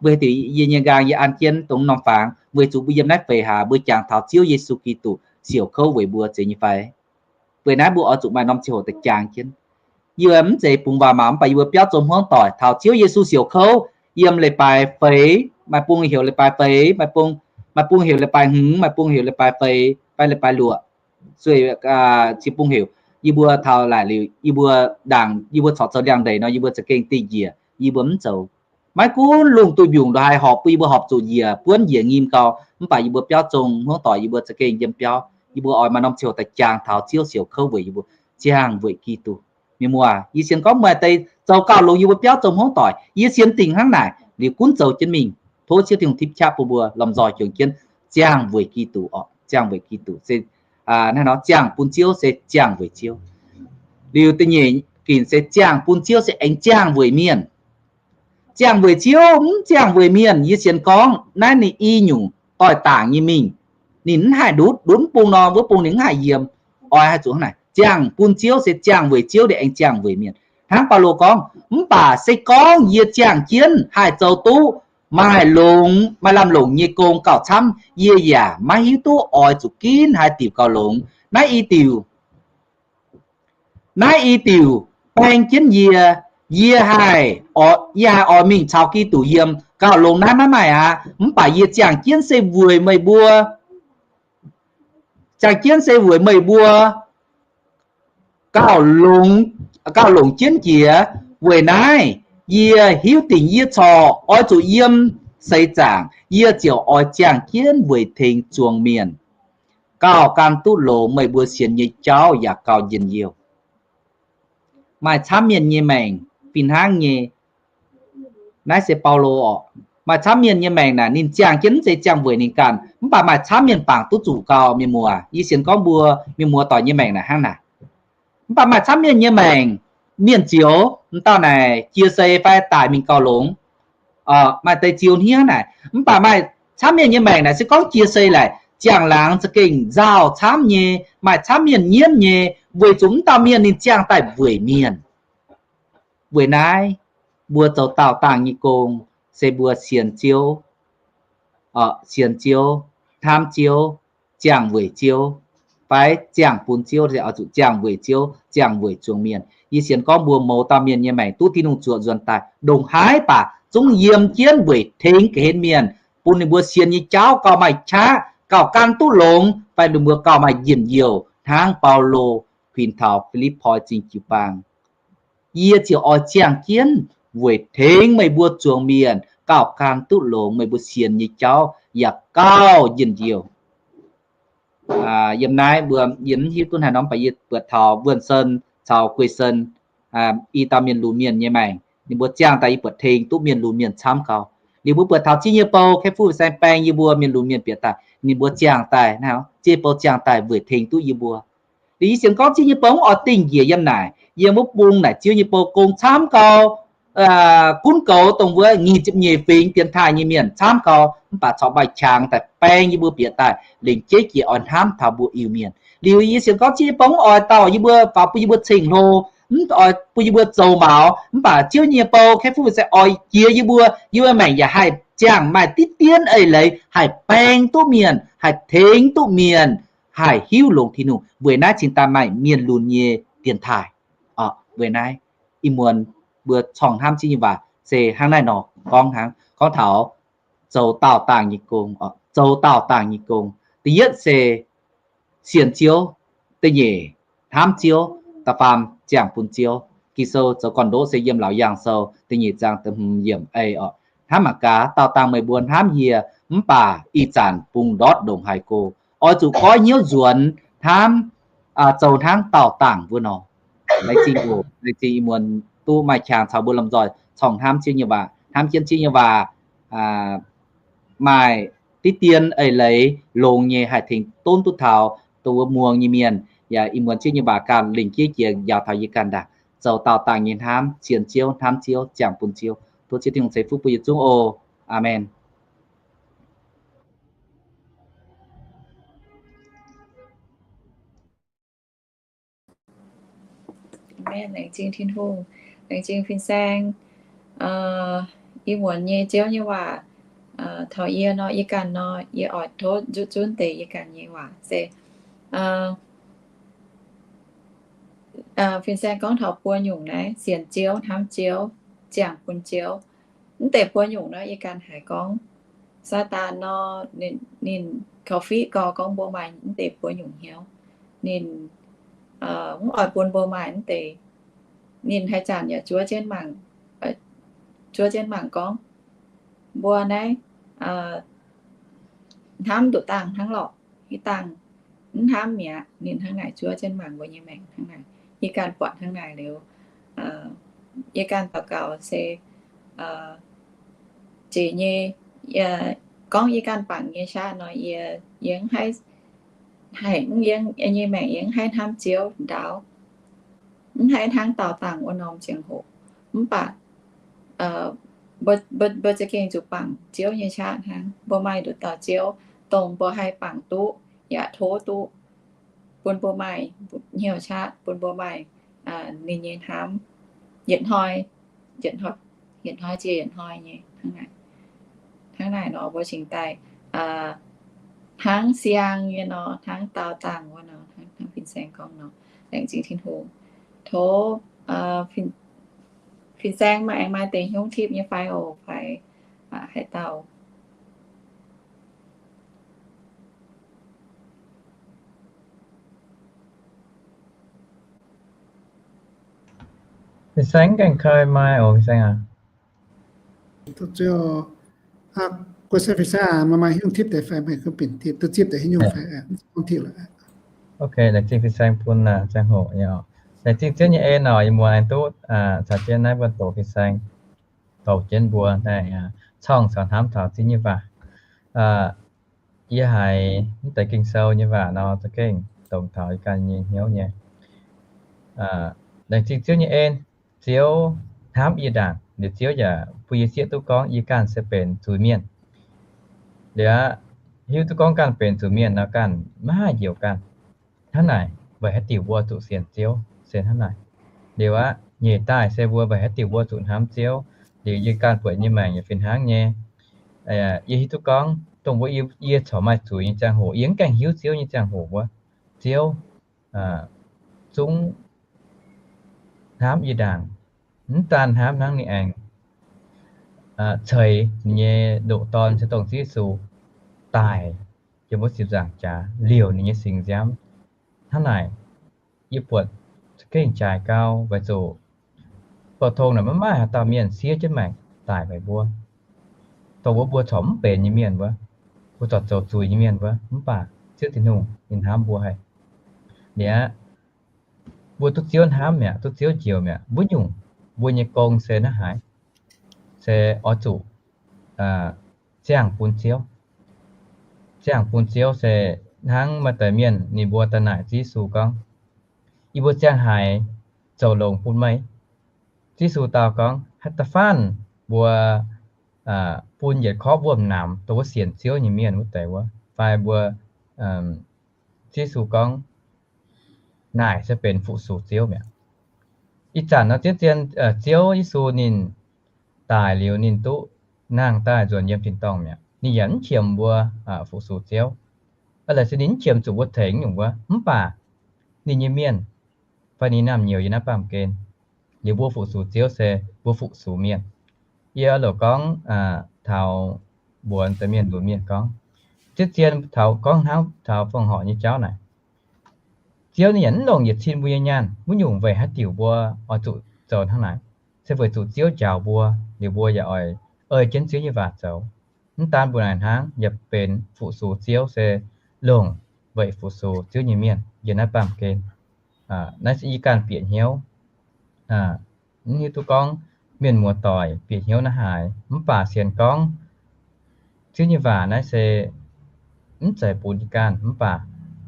Weic diuc yie nyei nqaang yie an jienv dongh norm fangx, weic zuqc mbuo yiem naaiv feix hlaax mbuo jangx taux Ziouv Yesu Giduc siouc kouv weic mbuo zeiz nyei fai? Weic naaiv mbuo oix zuqc maaih norm ziangh hoc daaih jangx jienv. Yie mv zeiz bungx waac maux, mv baac yie mbuo biauv zong hmuangv doic taux Ziouv Yesu siouc kouv yiem leiz-baaix feix, maaih bung heuc leiz-baaix feix, maaih bung heuc leiz-baaix hmz, maaih bung heuc leiz-baaix feix fai leiz-baaix luoqc, sueih, aa, ziex bung heuc. Yie mbuo taux laaic liuz, yie mbuo ndaangc yie mbuo corc zoux liangx-ndeic nor, yie mbuo za'gengh dingh njiec, yie mbuo mv zoux. Maiv gunv lungh duih mbiungc ndongc haaix horpc bun yie mbuo horpc zuqc njiec buonv njiec nyim gau, mv baac yie mbuo biauv zong hmuangv doic yie mbuo za'gengh yiem biauv. Yie mbuo oix maaih norm ziangh hoc daaih jangx taux Ziouv siouc kouv weic yie mbuo, ziangh weic Giduc. Mienh muoz, yie sienx gorngv maaih deix zoux gauh longx yie mbuo biauv zong hmuangv doic, yie sienx dingc hnangv naaic liuz gunv zoux jienv mingh. Tov Ziouv Tin-Hungh tipv qaqv bun mbuo lomh nzoih juangc jienv ziangh weic Giduc oc. Ziangh weic Giduc se, aa, naaiv nor ziangh bun Ziouv se ziangh weic Ziouv. Liuz da'nyeic ginc se ziangh bun Ziouv se aengx ziangh weic mienh. Ziangh weic Ziouv, mv ziangh weic mienh. Yie sienx gorngv naaiv ninh i nyungc doix-daangc nyei mingh. Ninh mv haih ndutv, ndutv mv bung nor, wuov bung ninh mv haih yiem. Oix haih zuqc hnangv naaic, ziangh bun Ziouv se ziangh weic Ziouv, ninh aengx ziangh weic mienh. Hnangv Baulo gorngv, mv baac se gorngv yie ziangh jienv haih zoux duqv maaih longx, maaih lamh longc nyei gong gauh camv, yie yaac maiv hiuv duqv oix zuqc ginv haaix diuc gauh longx. Naaiv i diuc, naaiv i diuc baeng jienv yie, yie haih, yie haih oix mingh caux Giduc yiem gauh longx naaiv maiv maaih aqv. Mv baac yie ziangh jienv se weic meih mbuo, ziangh jienv se weic meih mbuo gauh longx, gauh longc jienv jiex. Weic naaiv yie hiuv dingc yie corc oix zuqc yiem seix zaangc, yie ziouc oix ziangh jienv weic tengx zuangx mienh, gauh gan duqv longx meih mbuo sienx nyei jauv yaac gauh njien-youh. Maaih camv mienh nyei maengc fih hnangv nyei. Naaiv se Baulo oc. Maaih camv mienh nyei maengc naaic ninh ziangh jienv mv zeiz ziangh weic ninh ganh, mv baac maaih camv mienh bangc duqv zuqc gau, mienh muoz. Yie sienx gorngv mbuo mienh muoz doic nyei maengc naaic hnangv naaic. Mv baac maaih camv mienh nyei maengc, mienh zioux m'dauh naaic jiex sei fai daic mingh gauh longx, maaih deix zioux hniev naaic. Mv baac maaih camv mienh nyei maengc naaic se gorngv jiex sei laaic, ziangh laangz za'gengh nzauh camv nyei, maaih camv mienh nyienv nyei, weic zuqc m'dauh mienh ninh ziangh daaih weic mienh. Weic naaiv, mbuo zoux daauh dangh nyei gong se mbuo sienx Ziouv, sienx Ziouv, hnamv Ziouv, ziangh weic Ziouv, fai ziangh bun Ziouv, se oix zuqc ziangh weic Ziouv, ziangh weic zuangx mienh. Yie sienx gorngv mbuo mouz dauh mienh nyei maengc duqv Tin-Hungh zuoqc nzuonx daaih ndongc haaix baac zungv yiem jienv weic tengx ga'hlen mienh, bun ninh mbuo sienx nyei jauv gauh maaih qaqv, gauh gan duqv longx, fai ninh mbuo gauh maaih njien-youh hnangv Baulo kuinx taux Fi^lipv^poi Zingh jiu-baang. Yie ziouc oix ziangh jienv weic tengx meih mbuo zuangx mienh gauh gan duqv longx, meih mbuo sienx nyei jauv yaac gauh njien-youh. Yiem naaiv mbuo yie mv hiuv duqv haaix norm, baac yie buatc taux Wuonh Sen caux Guei Sen, i dauh mienh lunx mienh nyei maengc, ninh mbuo ziangh daaih yie buatc tengx duqv mienh lunx mienh camv gau. Liuz mbuo buatc taux Ziex Nyei Bou, Kaeqv Fuqv Saeng baeng yie mbuo mienh lunx mienh bieqc daaih, ninh mbuo ziangh daaih, Ziex Nyei Bou ziangh daaih weic tengx duqv yie mbuo. Liuz yie sienx gorngv Ziex Nyei Bou mv oix dingh njiec yiem naaic, yiem wuov bung naaic Ziouv Nyei Bou gong camv gau, gunv goux dongh wuov nyic ziepc nyeic fingx dienx taaih nyei mienh camv gau, mv baac corc maaih qangx daaih baeng yie mbuo bieqc daaih, lengc jeiv jiex oix hnamv taux mbuo Iu-Mienh. Liuz yie sienx gorngv Ziex Nyei Bou mv oix dauh yie mbuo faaux bun yie mbuo ceng-hlo, mv oix bun yie mbuo zoux maux, mv baac Ziouv Nyei Bou Kaeqv Fuqv Saeng oix jiex yie mbuo, yie mbuo maengc yaac haih ziangh maaih diqv dien eix leiz, haih baeng duqv mienh, haih tengx duqv mienh, haih hiuv longx Tin-Hungh. Weic naaiv cingx daaih maaih mienh lunx nyei dienx taaih. Weic naaiv ih muonz mbuo corng hnamv Ziouv nyei waac se hnangv naaiv nor gorngv hnangv, gorngv taux zoux daauh dangh nyei gong, zoux daauh dangh nyei gong. Da'yietv se sienx Ziouv, da'nyeic hnamv Ziouv, da'faam ziangh bun Ziouv. Ging-Sou zoux gorn-ndoqv se yiem Laauc Yaangh Sou da'nyeic zaang da'hmz yiemc ei oc. hnamv mangc gaax, daauh dangh meih mbuo hnamv yie, mv baac ih zanc bungx ndortv ndongc haaix go. Oix zuqc goiv hnyouv nzuonx hnamv, zoux hnangv daauh dangh wuov nor. Laengz zingh oc. Laengz zingh ih muonz duqv maaih qangx caux mbuo lomh nzoih corng hnamv Ziouv nyei waac, hnamv jienv Ziouv nyei waac, maaih diqv dien eix leiz longx nyei haih tengx donv duqv taux dongh wuov muangx nyei mienh. Yaac ih muonz Ziouv nyei waac ganh lingc jeiv jiex njaaux taux yie ganh ndaangc zoux daauh dangh nyei hnamv sienx Ziouv, hnamv Ziouv, ziangh bun Ziouv. Tov Ziouv Tin-Hungh ceix fuqv bun yietc zungv oc. Aamen. Laengz zingh Tin-Hungh, laengz zingh fin-saeng. Ih muonz nyei Ziouv nyei waac taux yie nor, yie ganh nor, yie oix tov nzutv zunv deix yie ganh nyei waac se fin-saeng gorngv taux buo nyungc naaiv, sienx Ziouv, hnamv Ziouv, ziangh bun Ziouv. Mv deix buo nyungc nor, yie ganh haiz gorngv Saadaan nor, ninh korv-fiqv gau gorngv mbuo maaih mv deix buo nyungc hnyouv. Ninh mv oix bun mbuo maaih mv deix. Ninh haaix zanc yaac zuov jienv mangc, zuov jienv mangc gorngv mbuo naaiv hnamv nduqc dangh hnangv lorqc, hitv dangh mv hnamv mi'aqv. Ninh hnangv naaic zuov jienv mangc mbuo nyei maengc hnangv naaic. Yie ganh buatc hnangv naaic liuz, yie ganh daux gaux se jiex nyei, gorngv yie ganh bangc nyei qaqv nor, yie, yie mv haih, haiz mv yie nyei maengc yie mv haih hnamv Ziouv ndaauv, mv haih hnangv daauh dangh wuov norm ziangh hoc. Mv baac mbuo za'gengh zuqc bangc Ziouv nyei qaqv hnangv. Mbuo maaih nduqc dauh Ziouv dongh mbuo haih bangc duqv yaac tov duqv, bun mbuo maaih hnyouv qaqv, bun mbuo maaih ninh nyei hnamv yietc hnoi, yietc hnoi, yietc hnoi jiex yietc hnoi nyei hnangv naaic. Hnangv naaic nor mbuo cingx daaih hnangv siang nyei nor, hnangv daauh dangh wuov nor, hnangv fin-saeng gorngv nor. Laengz zingh Tin-Hungh. Tov fin-saeng maaih aengx maaih deix hnyouv tipv nyei fai oc, fai haaix dauh? Fin-saeng gaengh koi maaih oc, fin-saeng aac. Guei se fin-saeng maaih hnyouv tipv deix fai, meih duqv zipv deix hnyouv fai, mv tipv lorqc. Ok, laengz zingh fin-saeng bun ziangh hoc nyei oc. Laengz zingh Ziouv nyei en oc, ih muonz aengx duqv caux jienv naaiv buonv doqc fin-saeng, doqc jienv mbuo naaiv corng caux hnamv taux Ziouv nyei waac. Yie haiz mv deix Ging-Sou nyei waac nor, za'gengh dongh taux yie ganh nyei hnyouv nyei. Laengz zingh Ziouv nyei en, Ziouv hnamv yie ndaangc, liuz Ziouv yaac bun yie zieqv duqv gorngv yie ganh se benx zuiz-mienh. Liuz aqv, hiuv duqv gorngv ganh benx zuiz-mienh nor, ganh maiv haih njoux ganh. Hnangv naaic, weic haaix diuc mbuo zuqc sienx Ziouv se hnangv naaic. Liuz aqv, nyeic daaih se mbuo weic haaix diuc mbuo zuqc hnamv Ziouv. Liuz yie ganh buatc nyei maengc yaac fih hnangv nyei. Yie hiuv duqv gorngv dongh mbuo yie corc maaih zuiz nyei ziangh hoc, yie mv gaengh hiuv Ziouv nyei ziangh hoc wuov, Ziouv zungv hnamv yie ndaangc. Mv daan hnamv hnangv, ninh aengx ceix ninh nyei ndoqc Dorn, se dongh Ziouv Yesu, daaih yiem wuov ziepc nzaangc jaax liouc ninh nyei singx nziaamv. Hnangv naaic, yie buatc za'gengh jaaix gau, weic zuqc bou tong naaic maiv maaih haaix dauh mienh siev jienv maengc daic meih mbuo. Dongh wuov mbuo corc mv benx nyei mienh wuov, mbuo corc zoux zuiz nyei mienh wuov, mv baac Ziouv Tin-Hungh ninh hnamv mbuo haic. Liuz aqv, mbuo duqv Ziouv hnamv mi'aqv, duqv Ziouv njoux mi'aqv, mbuo nyungc, mbuo nyei gong se hnangv haaix? Se oix zuqc ziangh bun Ziouv. Ziangh bun Ziouv se hnangv maaih deix mienh ninh mbuo daaih naaic Ziouv Yesu gorngv, yie mbuo ziangh haaix zoux longx bun meih? Ziouv Yesu dau gorngv, haaix da'faanh mbuo bun yietc korv wuom-namx dongh wuov sienx Ziouv nyei mienh wuov deix wuov, fai mbuo, Ziouv Yesu gorngv, naaic se benx fu-sux Ziouv mi'aqv. Ih zanc nor, Ziouv Zien, Ziouv Yesu ninh daic liuz, ninh duqv nangh daaih nzuonx yiem tin-dorngh mi'aqv. Ninh yaac mv qiemx mbuo fu-sux Ziouv. Aa, laaix se ninh mv qiemx zuqc mbuo tengx nyungc wuov, mv baac ninh nyei mienh fai ninh naamh nyouz yiem naaiv baamh gen. Liuz mbuo fu-sux Ziouv se mbuo fu-sux mienh. Yie oix lorqc gorngv taux mbuox deix mienh lunx mienh gorngv, Ziouv Zien taux gorngv hnangv taux fongc horc nyei jauv naaic, Ziouv ninh yaac mv longc yietc cin mbuo nyei nyaanh. Wuov nyungc weic haaix diuc mbuo oix zuqc zoux hnangv naaic? Se weic zuqc Ziouv njaaux mbuo, liuz mbuo yaac oix ei jienv Ziouv nyei waac zoux. Mv daan mbuo naaic hnangv, yaac benx fu-sux Ziouv se longc weic fu-sux Ziouv nyei mienh yiem naaiv baamh gen. Naaiv se yie ganh bieqc hnyouv. Mv hiuv duqv gorngv mienh muoz-doic bieqc hnyouv naaiv haaix, mv baac sienx gorngv Ziouv nyei waac naaiv se mv zeiz bun yie ganh, mv baac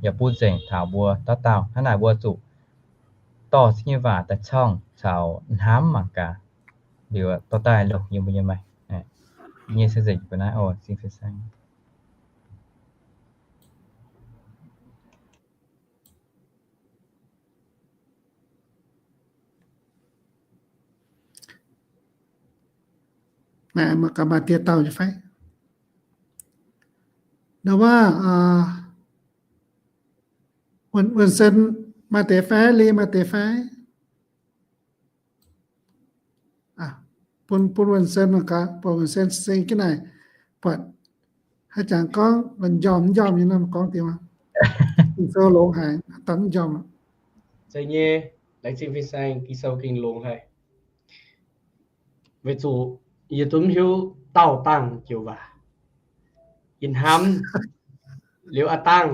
yaac bun nzengc taux mbuo dauh dauh. Hnangv naaic mbuo zuqc dorh Ziouv nyei waac daaih corngh caux hnamv mangc gaax, liuz dorh daaih longc yiem mbuo nyei maengc. Nyei se nzengc mbuo naaiv oc, Zingh Fin-Saeng. Mangc gaax maaih deix dauh nyei fai? Ndau wuov, Wuonh Sen maaih deix fai? Li maaih deix fai? Bun, bun Wuonh Sen gaax, buatc Wuonh Sen se ga'naaiv, buatc haaix jangx gorngv njormh njormh nyei nor gorngv deix, Ging-Sou longx haic, daaih njormh. Zeiz nyei, laengz zingh Fin-Saeng, Ging-Sou gengh longx haic. Weic zuqc yie duqv mv hiuv daauh dangh joux waac. Yie hnamv liuz aav dangh,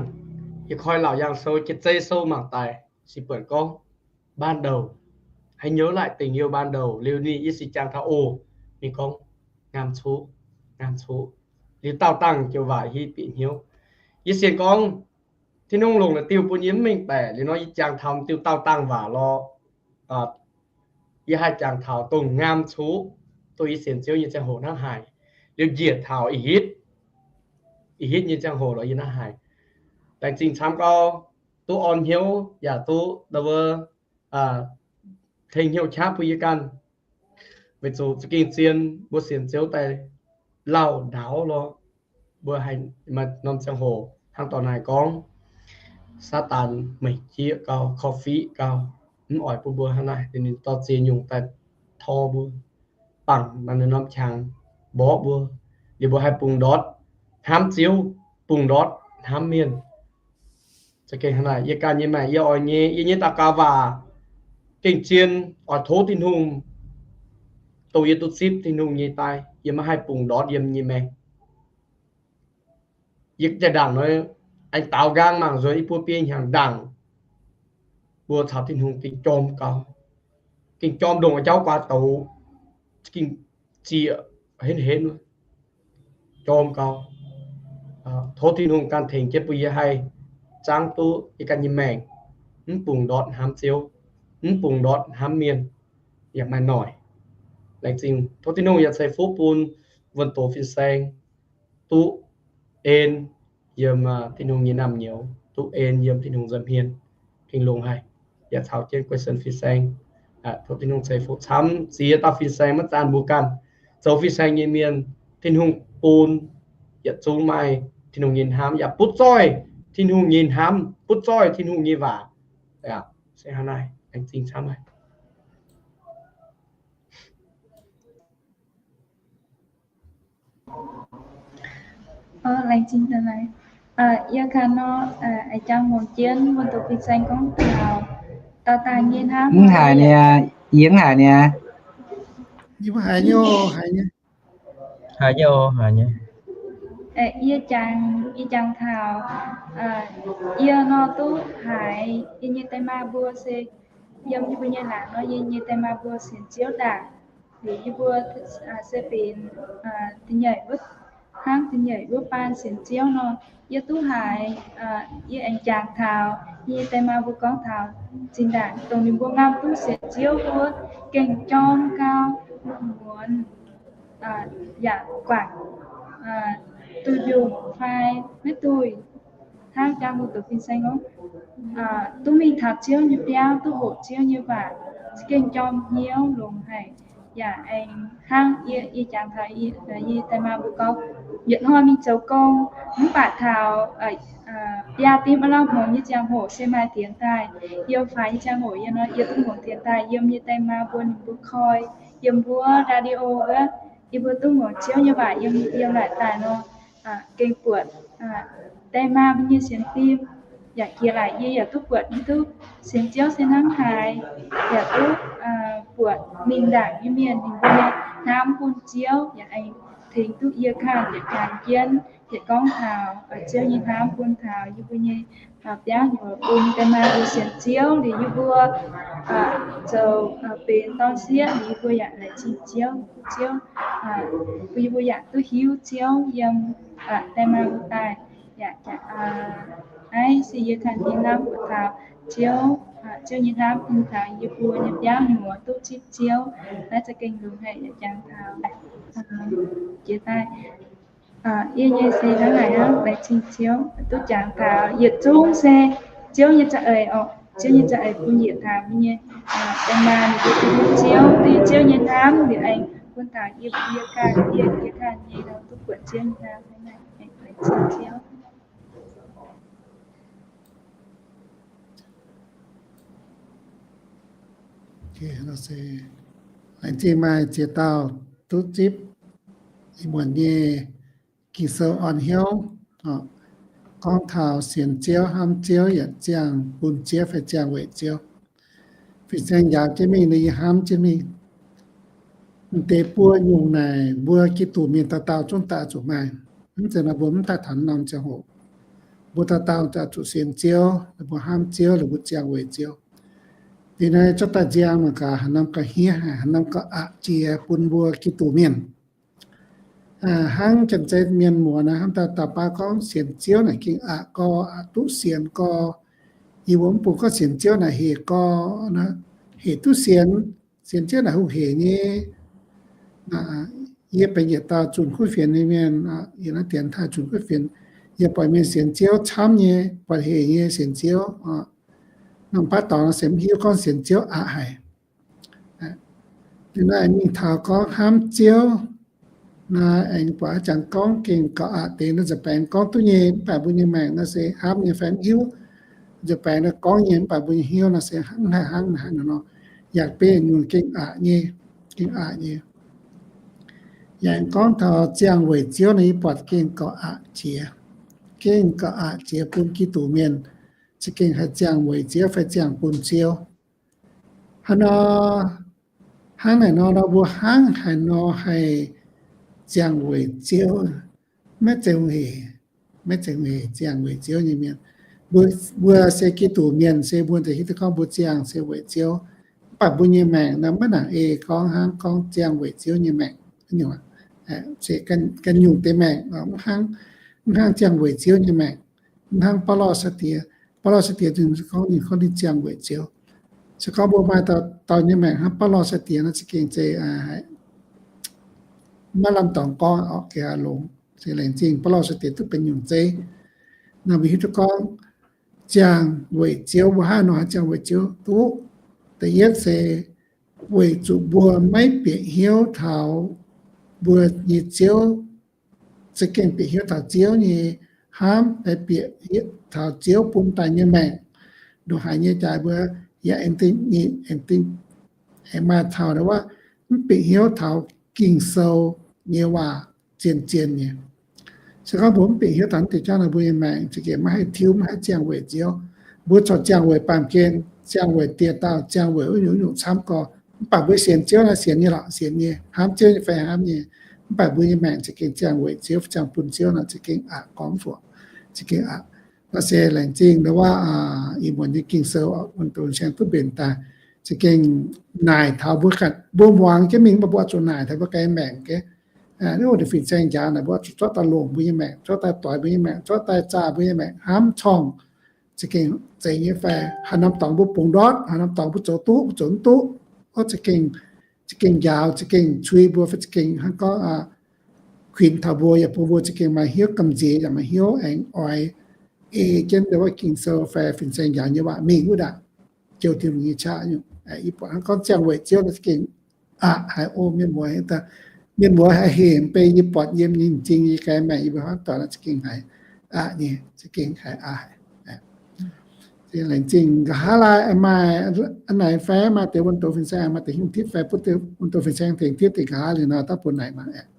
yie koi Laauc Yaangh Sou, Jiex Zei Sou mangc daaih, se buatc gorngv ban đầu, haaix nyungc laaic dingc youh ban đầu liuz ninh, yie se jangx taux oc, ninh gorngv ngaam cuqv, ngaam cuqv. Liuz daauh dangh joux waac yie bieqc hnyouv. Yie sienx gorngv Tin-Hungh longc naaic diuh bun yie mv mengh baeqc. Liuz nor yie jangx taux diuh daauh dangh waac lorqc. Yie haih jangx taux dongh ngaam cuqv, dongh yie sienx Ziouv nyei ziangh hoc hnangv haaix. Liuz njiec taux ih hitv, ih hitv nyei ziangh hoc lorqc yie hnangv haaix. Laengz zingh camv gau, duqv orn hnyouv yaac duqv ndau wuov tengx hnyouv qaqv bun yie ganh. Weic zuqc za'gengh zien mbuo sienx Ziouv daaih lauh ndaauv lorqc. Mbuo haih maaih norm ziangh hoc hnangv dorh naaic gorngv, Saadaan meih jieqv gau, korv-fiqv gau, mv oix bun mbuo hnangv naaic, ninh dorh ziex nyungc daaih tor mbuo, bangc maaih norm qangx mborqv mbuo, liuz mbuo haih bungx ndortv hnamv Ziouv, bungx ndortv hnamv mienh. Za'gengh hnangv naaic, yie ganh nyei maengc yie oix nyei, yie nyei daux gaux waac gengh zien, oix tov Tin-Hungh, dongh yie duqv zipv Tin-Hungh nyei daaih, yie maiv haih bungx ndortv yiem nyei maengc. Yie jiex ndaangc nor, aengx daaux nqaang mangc nzuonx yie mbuo biei hnyangx ndaangc, mbuo caux Tin-Hungh gengh jorm gau, gengh jorm ndongc jauv guaax douz, gengh zieqc henv henv, jorm gau. Tov Tin-Hungh ganh tengx jienv bun yie haih zangv duqv yie ganh nyei maengc, mv bungx ndortv hnamv Ziouv, mv bungx ndortv hnamv mienh, yaac maaih noic. Laengz zingh, tov Tin-Hungh yaac ceix fuqv bun wuonh doz fin-saeng duqv en yiem Tin-Hungh nyei naamh nyouz, duqv en yiem Tin-Hungh nza'hmien, gengh longx haic. Yaac caux jienv guei sen fin-saeng, tov Tin-Hungh ceix fuqv camv ziex dauh fin-saeng maiv zaanc mbuo ganh zoux fin-saeng nyei mienh. Tin-Hungh bun yietc zungv maaih Tin-Hungh nyei hnamv yaac butv zoih Tin-Hungh nyei hnamv, butv zoih Tin-Hungh nyei waac. Se hnangv naaic, laengz zingh camv. Laengz zingh daaih. Yie kaaix nor, a'jang muangx jienv wuonh doz fin-saeng gorngv taux dauh dangh nyei hnamv. Mv haiz niaa, yie mv haiz niaa. Yie mv haiz nyei, haiz nyei. Haiz nyei, haiz nyei. Yie jangx, yie jangx taux, yie nor duqv haiz yie nyei die maa mbuo se yiem yie mbuo nyei laangz nor, yie nyei die maa mbuo sienx Ziouv ndaangc. Liuz yie mbuo se benx da'nyeic wuov, hnangv da'nyeic wuov baan sienx Ziouv nor, yie duqv haiz, yie aengx jangx taux yie nyei die maa mbuo gorngv taux zinh ndaangc dongh ninh mbuo ngaam duqv sienx Ziouv wuov, gengh jorm gau, muonz, yaac guangc duih mbiungc fai maiv duih. Hnangv jang mbuo doqc fin-saeng gorngv, duqv mingh taux Ziouv nyei biauv, duqv hoqc Ziouv nyei waac, za'gengh jorm hnyouv longx haic. Yaac aengx hnangv yie, yie jangx taux yie die maa mbuo gorngv, yietc hnoi mingh zoux gong, mv baac taux biaa dimv aav lamh hngongx nyei ziangh hoc se maaih dienx daaih. Yiem faix nyei ziangh hoc yie nor, yie duqv hngongx dienx daaih yiem yie die maa mbuo ninh mbuo koi, yiem wuov radio wuov, yie mbuo duqv hngongx Ziouv nyei waac yiem, yiem laaic daaih nor, gengh buatc die maa mbuo nyei sienx fim, Yaac jiex laaic yie yaac duqv buatc hiuv duqv sienx Ziouv se hnangv haaix, yaac duqv buatc mingh ndaangc nyei mienh ninh mbuo nyei hnamv bun Ziouv yaac aengx tengx duqv yie ganh yietc jangx jienv yietc gorngv taux Ziouv nyei hnamv bun taux yie mbuo nyei biauv nyuoz bun da'maa mbuo sienx Ziouv liuz yie mbuo zoux benx dorn sieqv liuz yie mbuo yaac laengz zingh Ziouv, Ziouv, bun yie mbuo yaac duqv hiuv Ziouv yiem da'maa mbuo daaih. Yaac naaiv se yie ganh nyei hnamv buatc taux Ziouv, Ziouv nyei hnamv bun taux yie mbuo nyei biauv nyuoz duqv zipv Ziouv. Naaiv za'gengh longx haic yaac jangx taux jiex daaih. Yie nyei se hnangv naaic hnangv, laengz zingh Ziouv duqv jangx taux yietc zungv se Ziouv nyei za'eix oc. Ziouv nyei za'eix bun yietc taux mbuo nyei da'maa ninh mbuo duqv hiuv Ziouv, duqv hiuv Ziouv nyei hnamv liuz aengx bun taux yie, yie ganh, yie, yie ganh nyei nor duqv buatc Ziouv nyei hnamv. Laengz zingh Ziouv. Laengz zingh maaih ziex dauh duqv zipv ih muonz nyei Ging-Sou orn hnyouv, gorngv taux sienx Ziouv, hnamv Ziouv, yaac ziangh bun Ziouv fai ziangh weic Ziouv. Fin-saeng njaaux jienv mingh nor yie hnamv jienv mingh. M'deix buo nyungc naaic mbuo Giduc mienh dauh dauh zungv daaih zuqc maaih. Mv zeiz nor mbuo mv daaih taux norm ziangh hoc. Mbuo dauh dauh daaih zuqc sienx Ziouv, mbuo hnamv Ziouv, mbuo ziangh weic Ziouv. Deix naaiv zorqv daaih nziang mangc gaax haaix norm gauh hniev haic, haaix norm gauh aqc jiex bun mbuo Giduc mienh. Hnangv janx-zei mienh muoz naaiv hnamv daaih dauh baav gorngv sienx Ziouv naaic gengh aqc gorx, aqc duqv sienx gorx. Yie mbuo mv bung gorngv sienx Ziouv naaic hec gorx, hec duqv sienx. Sienx Ziouv naaic hungh hec nyei. Yie benx yietc dauh zunh kuv fienx nyei mienh, yie naaiv dienx taaih zunh kuv fienx, yie buatc mienh sienx Ziouv camv nyei, buatc hec nyei sienx Ziouv. Norm baav dorngx se mv hiuv gorngv sienx Ziouv aqc haic. Liuz naaiv mingh taux gorngv hnamv Ziouv, naaiv aengx buatc haaix jangx gorngv gengh gauh aqc deix nor nza'baengx gorngv duqv nyei mv baac mbuo nyei maengc naaiv se hnamv nyei fai mv hiuv. Nza'baengx naaiv gorngv nyei mv baac mbuo nyei hnyouv naaiv se hnangv haaix hnangv naaiv nor, yaac benx nyungc gengh aqc nyei, gengh aqc nyei. Yaac aengx gorngv taux ziangh weic Ziouv naaiv yie buatc gengh gauh aqc jiex, gengh gauh aqc jiex bun Giduc mienh za'gengh haih ziangh weic Ziouv fai ziangh bun Ziouv. Hnangv nor, hnangv naaic nor, nor mbuo hnangv haaix nor haih ziangh weic Ziouv? Maiv zeiz hungh hec, maiv zeiz hungh hec ziangh weic Ziouv nyei mienh. Mbuo, mbuo se Giduc mienh se mbuo deix hiuv duqv gorngv mbuo ziangh se weic Ziouv. Mv baac mbuo nyei maengc naaiv maiv nangc ei gorngv hnangv gorngv ziangh weic Ziouv nyei maengc. Se ganh nyungc deix maengc, mv hnangv ziangh weic Ziouv nyei maengc. Mv hnangv bauv lorh sai-diex. Bauv lorh sai-diex ninh gorngv ninh gorngv ninh ziangh weic Ziouv. Se gorngv mbuo maaih dauh dauh nyei maengc hnangv bauv lorh sai-diex nor za'gengh zeiz maiv lamh dorngx gorngv oc, gengh haih longx. Se laengz zingh bauv lorh sai-diex duqv benx nyungc zeiv. Naaiv mbuo hiuv duqv gorngv ziangh weic Ziouv, mbuo hnangv haaix nor haih ziangh weic Ziouv duqv? Da'yietv se weic zuqc mbuo maiv bieqc hnyouv taux mbuo nyei Ziouv, za'gengh bieqc hnyouv taux Ziouv nyei hnamv, bieqc taux Ziouv bun daaih nyei maengc. Ndongc haaix nyei jaax mbuo yaac aengx maaih taux wuov, mv bieqc hnyouv taux Ging-Sou nyei waac zien-zien nyei. Se gorngv mbuo mv bieqc hnyouv taux naaiv deix jauv nor, mbuo nyei maengc za'gengh maiv haih tiuv, maiv haih ziangh weic Ziouv. Mbuo corc ziangh weic baamh gen, ziangh weic dieh dauh, ziangh weic wuov nyungc nyungc camv gorx. Mv baac mbuo sienx Ziouv nor sienx nyei lorqc, sienx nyei, hnamv Ziouv nyei fai hnamv nyei. Mv baac mbuo nyei maengc za'gengh ziangh weic Ziouv, ziangh bun Ziouv nor za'gengh aqc gorngv fai za'gengh aqc. Naaiv se laengz zingh ndau wuov ih muonz nyei Ging-Sou wuon doz saeng duqv mbenc daaih, za'gengh naaic taux mbuo ganh, mbuo muangx jienv mingh, mv baac mbuo oix zuqc naaic taux mbuo ganh nyei maengc geh. Wuov deix fin-saeng njaaux naaic mbuo oix zuqc zorqv daaih longc mbuo nyei maengc, zorqv daaih doix mbuo nyei maengc, zorqv daaih zaah mbuo nyei maengc, hnamv corngh za'gengh zeiz nyei fai haaix norm dorngx mbuo bungx ndortv, haaix norm dorngx mbuo zoux duqv, mbuo zoux mv duqv, za'gengh, za'gengh njaaux, za'gengh cui mbuo fai za'gengh hnangv gorngv kuinx taux mbuo yaac bun mbuo za'gengh maaih hnyouv gamh nziex yaac maaih hnyouv aengx oix ei jienv ndau wuov Ging-Sou fai fin-saeng njaaux nyei waac mingh wuov ndaangc, jouh Tin-Hungh nyei qaqv nyungc. Yie buatc hnangv gorngv ziangh weic Ziouv nor za'gengh aqc haic o mienh muoz. Mienh muoz haih hec mv bei, yie buatc yiem nyei m'zing yie ganh maengc yie mbuo hnamv doic nor za'gengh haiz aqc nyei, za'gengh haiz aqc haic. Laengz zingh. Nqa'haav laai maaih a'naaiv fai maaih deix wuon doz fin-saeng, maaih deix hungh tipv fai butv wuon doz fin-saeng tengx tipv deix nqa'haav liuz nor daaih bun naaic mangc aeqv.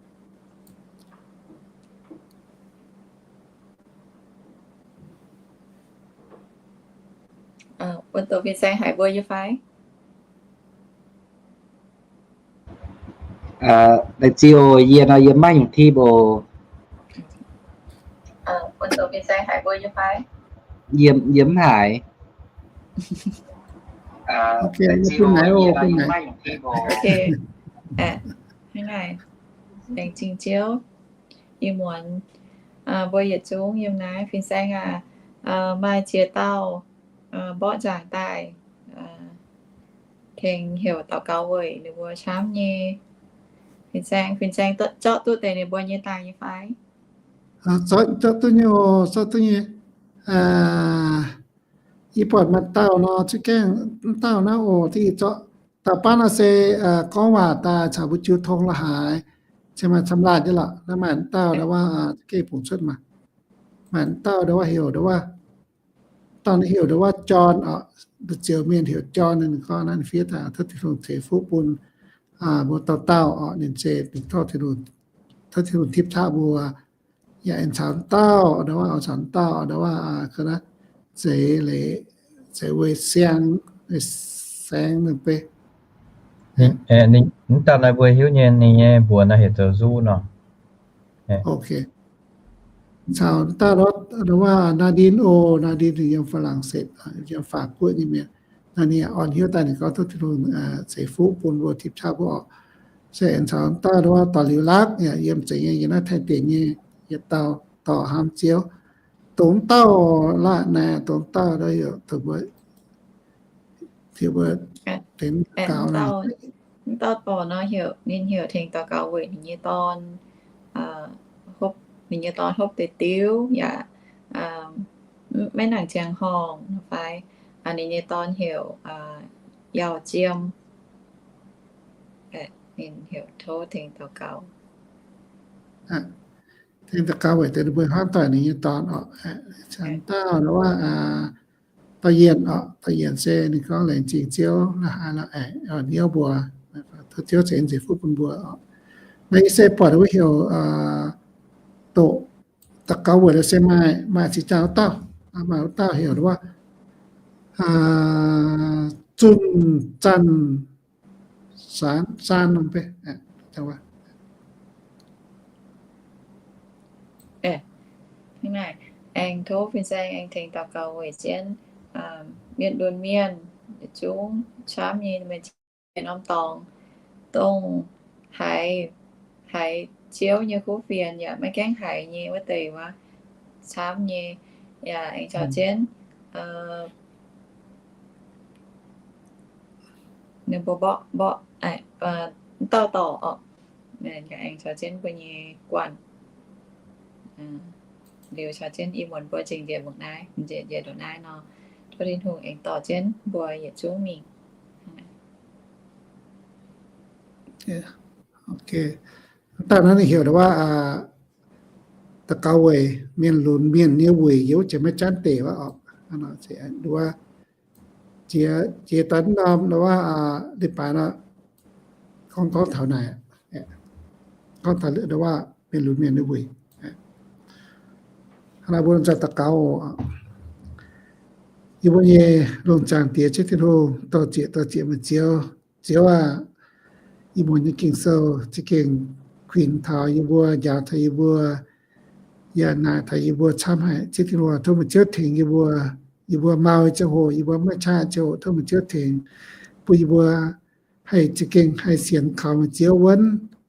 Wuov doqc fin-saeng haiz mbuo nyei fai? Laengz zingh oc, yie nor yie maiv nyungc tipv oc. Yie mv haiz. Laengz zingh Ziouv. Ih muonz mbuo yietc zungv yiem naaiv, fin-saeng aac, maaih ziex dauh mborqv nzaangc daaih, tengx heuc daux gaux weic ninh mbuo camv nyei. Fin-saeng, fin-saeng zorqv duqv deix ninh mbuo nyei daaih nyei fai? Zorqv duqv nyei oc, zorqv duqv nyei. Yie buatc maaih dauh nor, za'gengh dauh naaiv oc, diuh zorqv dauh baav nor se gorngv waac daaih caux mbuo jiu tong la'haaix, cingx maaih camv laanh nyei lorqc. Naaiv maaih dauh ndau wuov, za'gengh bungx cuotv maah. Maaih dauh ndau wuov heuc ndau wuov, dauh naaiv heuc ndau wuov John oc, ziouc mienh heuc John, ninh gorngv naaiv fiev daaih tov Tin-Hungh ceix fuqv bun mbuo dauh dauh oc. Ninh se tov Tin-Hungh, tov Tin-Hungh tipv taqv mbuo. Yaac aengx caux dauh ndau wuov, caux dauh ndau wuov, zeiz leiz, zeiz weic siang, weic saeng ninh beiv. Mv dauh naaiv mbuo hiuv nyei, ninh nyei mbuox naaiv heuc zoux Nzuqv nor. Caux dauh ndau wuov Nadine oc, Nadine ninh yiem Faa^lang^setv, yiem Faac Guoqv nyei mienh. Naaiv ninh orn hnyouv daaih ninh gorngv tov Tin-Hungh ceix fuqv bun mbuo, tipv taqv mbuo oc. Se aengx caux dauh ndau wuov Dorh Liuz Lakv yaac yiem zengx nyei, yiem naaiv Taiv deic nyei, yietc dauh dorh hnamv Ziouv. Dongh dauh la'naaic, dongh dauh nor heuc, mv dauh dorh nor heuc, ninh heuc tengx daux gaux weic ninh nyei dorn, ninh nyei dorn hopv deix diuv yaac maiv nangc ziangh horngh fai, ninh nyei dorn heuc Yauh Jiem. Ninh heuc tov tengx daux gaux. Tengx daux gaux weic deix ninh mbuo hmuangv doic ninh nyei dorn oc. Caux dauh ndau wuov Dorh Yienh oc, Dorh Yienh se ninh gorngv laengz zingh Ziouv la'haaix la'aengx hnyouv mbuo, tov Ziouv ceix fuqv bun mbuo oc. Naaiv yie se buatc wuov heuc doqc daux gaux weic se maaih, maaih ziex dauh dauh, maaih wuov dauh heuc wuov Zunh Zanh Saan, Saan Norm Beiv. Aengx tov fin-saeng aengx tengx daux gaux weic jienv mienh lunx mienh yietc zungv camv nyei, meih ziex norm dorngx dongh haiz, haiz Ziouv nyei kuv fienx yaac maiv gaengh haiz nyei wuov deix wuov, camv nyei. Yaac aengx caux jienv ninh mbuo mborqv, mborqv, dauh dorh oc, aengx caux jienv mbuo nyei guanh. Liuz caux jienv ih muonz mbuo zingh njiec mbuo naaiv, njiec njiec ndongc naaiv nor, tov Tin-Hungh aengx dorh jienv mbuo yietc zungv mingh. Dauh naaiv ninh heuc ndau wuov daux gaux weic mienh lunx mienh nyei weic yiem wuov jiex maiv janv deic wuov oc. Wuov jiex, jiex daaih norm ndau wuov leiz-baaix nor, gorngv, gorngv taux naaic, gorngv taux ndau wuov mienh lunx mienh nyei weic. Hnangv naaiv mbuo lomh nzoih daux gaux oc. Yie mbuo nyei lungh zaangc Diex, Ziouv Tin-Hungh, dorh ziec, dorh ziec meih Ziouv. Ziouv aah, yie mbuo nyei Ging-Sou za'gengh kuinx taux yie mbuo, njaaux taux yie mbuo, yaac naaic taux yie mbuo camv haic. Ziouv Tin-Hungh, tov meih Ziouv tengx yie mbuo. Yie mbuo mau nyei ziangh hoc, yie mbuo maiv qaqv nyei ziangh hoc, tov meih Ziouv tengx, bun yie mbuo haih za'gengh haih sienx kaux meih Ziouv wuonv,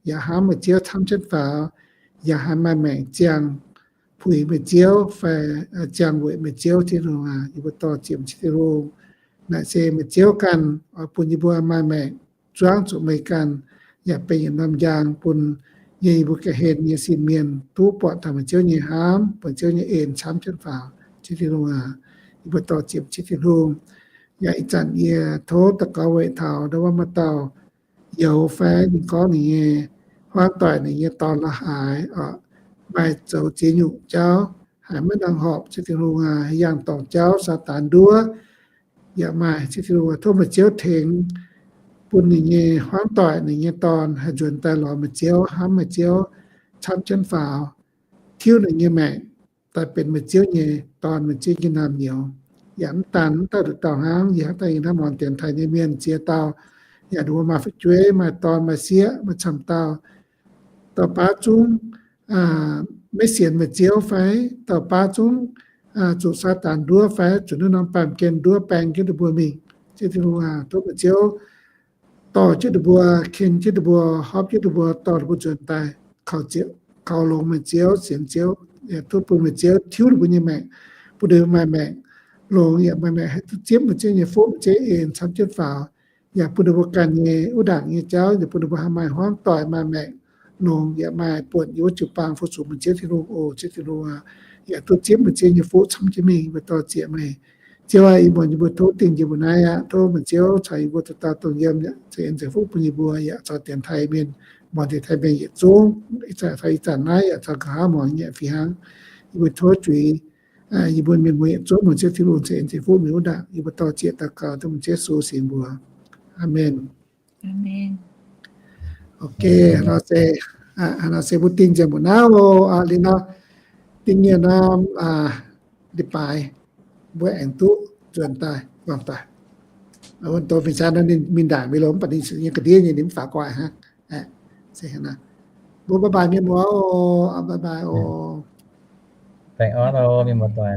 yaac hnamv meih Ziouv camv jienv faaux, yaac haih maaih maengc ziangh puix meih Ziouv fai ziangh weic meih Ziouv. Tin-Hungh aac, yie mbuo dorh ziec meih Ziouv Tin-Hungh. Naaic se meih Ziouv ganh oix bun yie mbuo maaih maengc zuangv zuqc meih ganh, yaac benx yietc norm njang bun yie, yie mbuo ga'hlen nyei sin-mienh duqv buatc taux meih Ziouv nyei hnamv, meih Ziouv nyei en camv jienv faaux. Ziouv Tin-Hungh aac, yie mbuo dorh ziec meih Ziouv Tin-Hungh. Yaac ih zanc yie tov daux gaux weic taux ndau wuov maaih dauh youz fai ninh gorngv ninh nyei hmuangv doic ninh nyei dorn la'haaix oc, maaih zoux ziex nyungc jauv, haiz maiv nangc horpc. Ziouv Tin-Hungh aac, yangh dorngc jauv, Saadaan nduov yaac maaih. Ziouv Tin-Hungh aac, tov meih Ziouv tengx bun ninh nyei hmuangv doic ninh nyei dorn haih nzuonx daaih lorz meih Ziouv, hnamv meih Ziouv camv jienv faaux, tiuv ninh nyei maengc daaih benx meih Ziouv nyei dorn, meih Ziouv nyei naamh nyouz. yaac mv daanh mv dauh nduqc dauh hnangv. Yie hnamv daaih yie hnamv muangx dienx taaih nyei mienh ziex dauh, yaac ninh mbuo maaih fu'jueiv, maaih dorn, maaih sieqv, maaih camv dauh, dauh baav zungv maiv sienx meih Ziouv fai, dauh baav zungv zuqc Saadaan nduov fai, zuqc naaiv norm baamh gen nduov baeng jienv ninh mbuo mingh. Ziouv Tin-Hungh aah, tov meih Ziouv dorh jienv ninh mbuo, ken jienv ninh mbuo, hopv jienv ninh mbuo, dorh ninh mbuo nzuonx daaih kaux longx meih Ziouv, sienx Ziouv. Tov bun meih Ziouv tiuv ninh mbuo nyei maengc, bun ninh mbuo maaih maengc longx yaac maaih maengc haih duqv zipv meih Ziouv nyei fuqv, meih Ziouv en camv jienv faaux, yaac bun ninh mbuo ganh nyei wuov ndaangc nyei jauv, yaac bun ninh mbuo haih maaih hmuangv doic, maaih maengc longx yaac maaih buonc yiem wuov jiu-baang fu-sux meih Ziouv Tin-Hungh oc. Ziouv Tin-Hungh aah, yaac duqv zipv meih Ziouv nyei fuqv camv jienv mingh. Yie mbuo dor-ziec meih, Ziouv aah, yie mbuo tov dingh yie mbuo naaiv aqv. Tov meih Ziouv caux yie mbuo dauh dauh dongh yiem, ceix en ceix fuqv bun yie mbuo, yaac caux dienx taaih mienh, muangx dienx taaih mienh yietc zungv, ih zanc taux ih zanc naaiv yaac caux nqa'haav muangx nyei fih hnangv. Yie mbuo tov zuiz yie mbuo mienh muoz yietc zungv, meih Ziouv Tin-Hungh ceix en ceix fuqv mingh wuov ndaangc. Yie mbuo dor-ziec daux gaux dongh meih Ziouv Yesu singx mbuox. Aamen. Ok, nor se mbuo dingh nzengc mbuo naaiv oc. Liuz nor, dingh nyei norm leiz-baaix mbuo aengx duqv nzuonx daaih, mangc daaih. Wuov deix fin-saeng nor ninh mingh ndaangc mingh longx, mv baac ninh nyei ga'ndiev nyei ninh mv faaux gu'nguaaic hnangv. Mbuo bye bye mienh muoz oc, bye bye oc. Baengh orn oc mienh muoz-doic.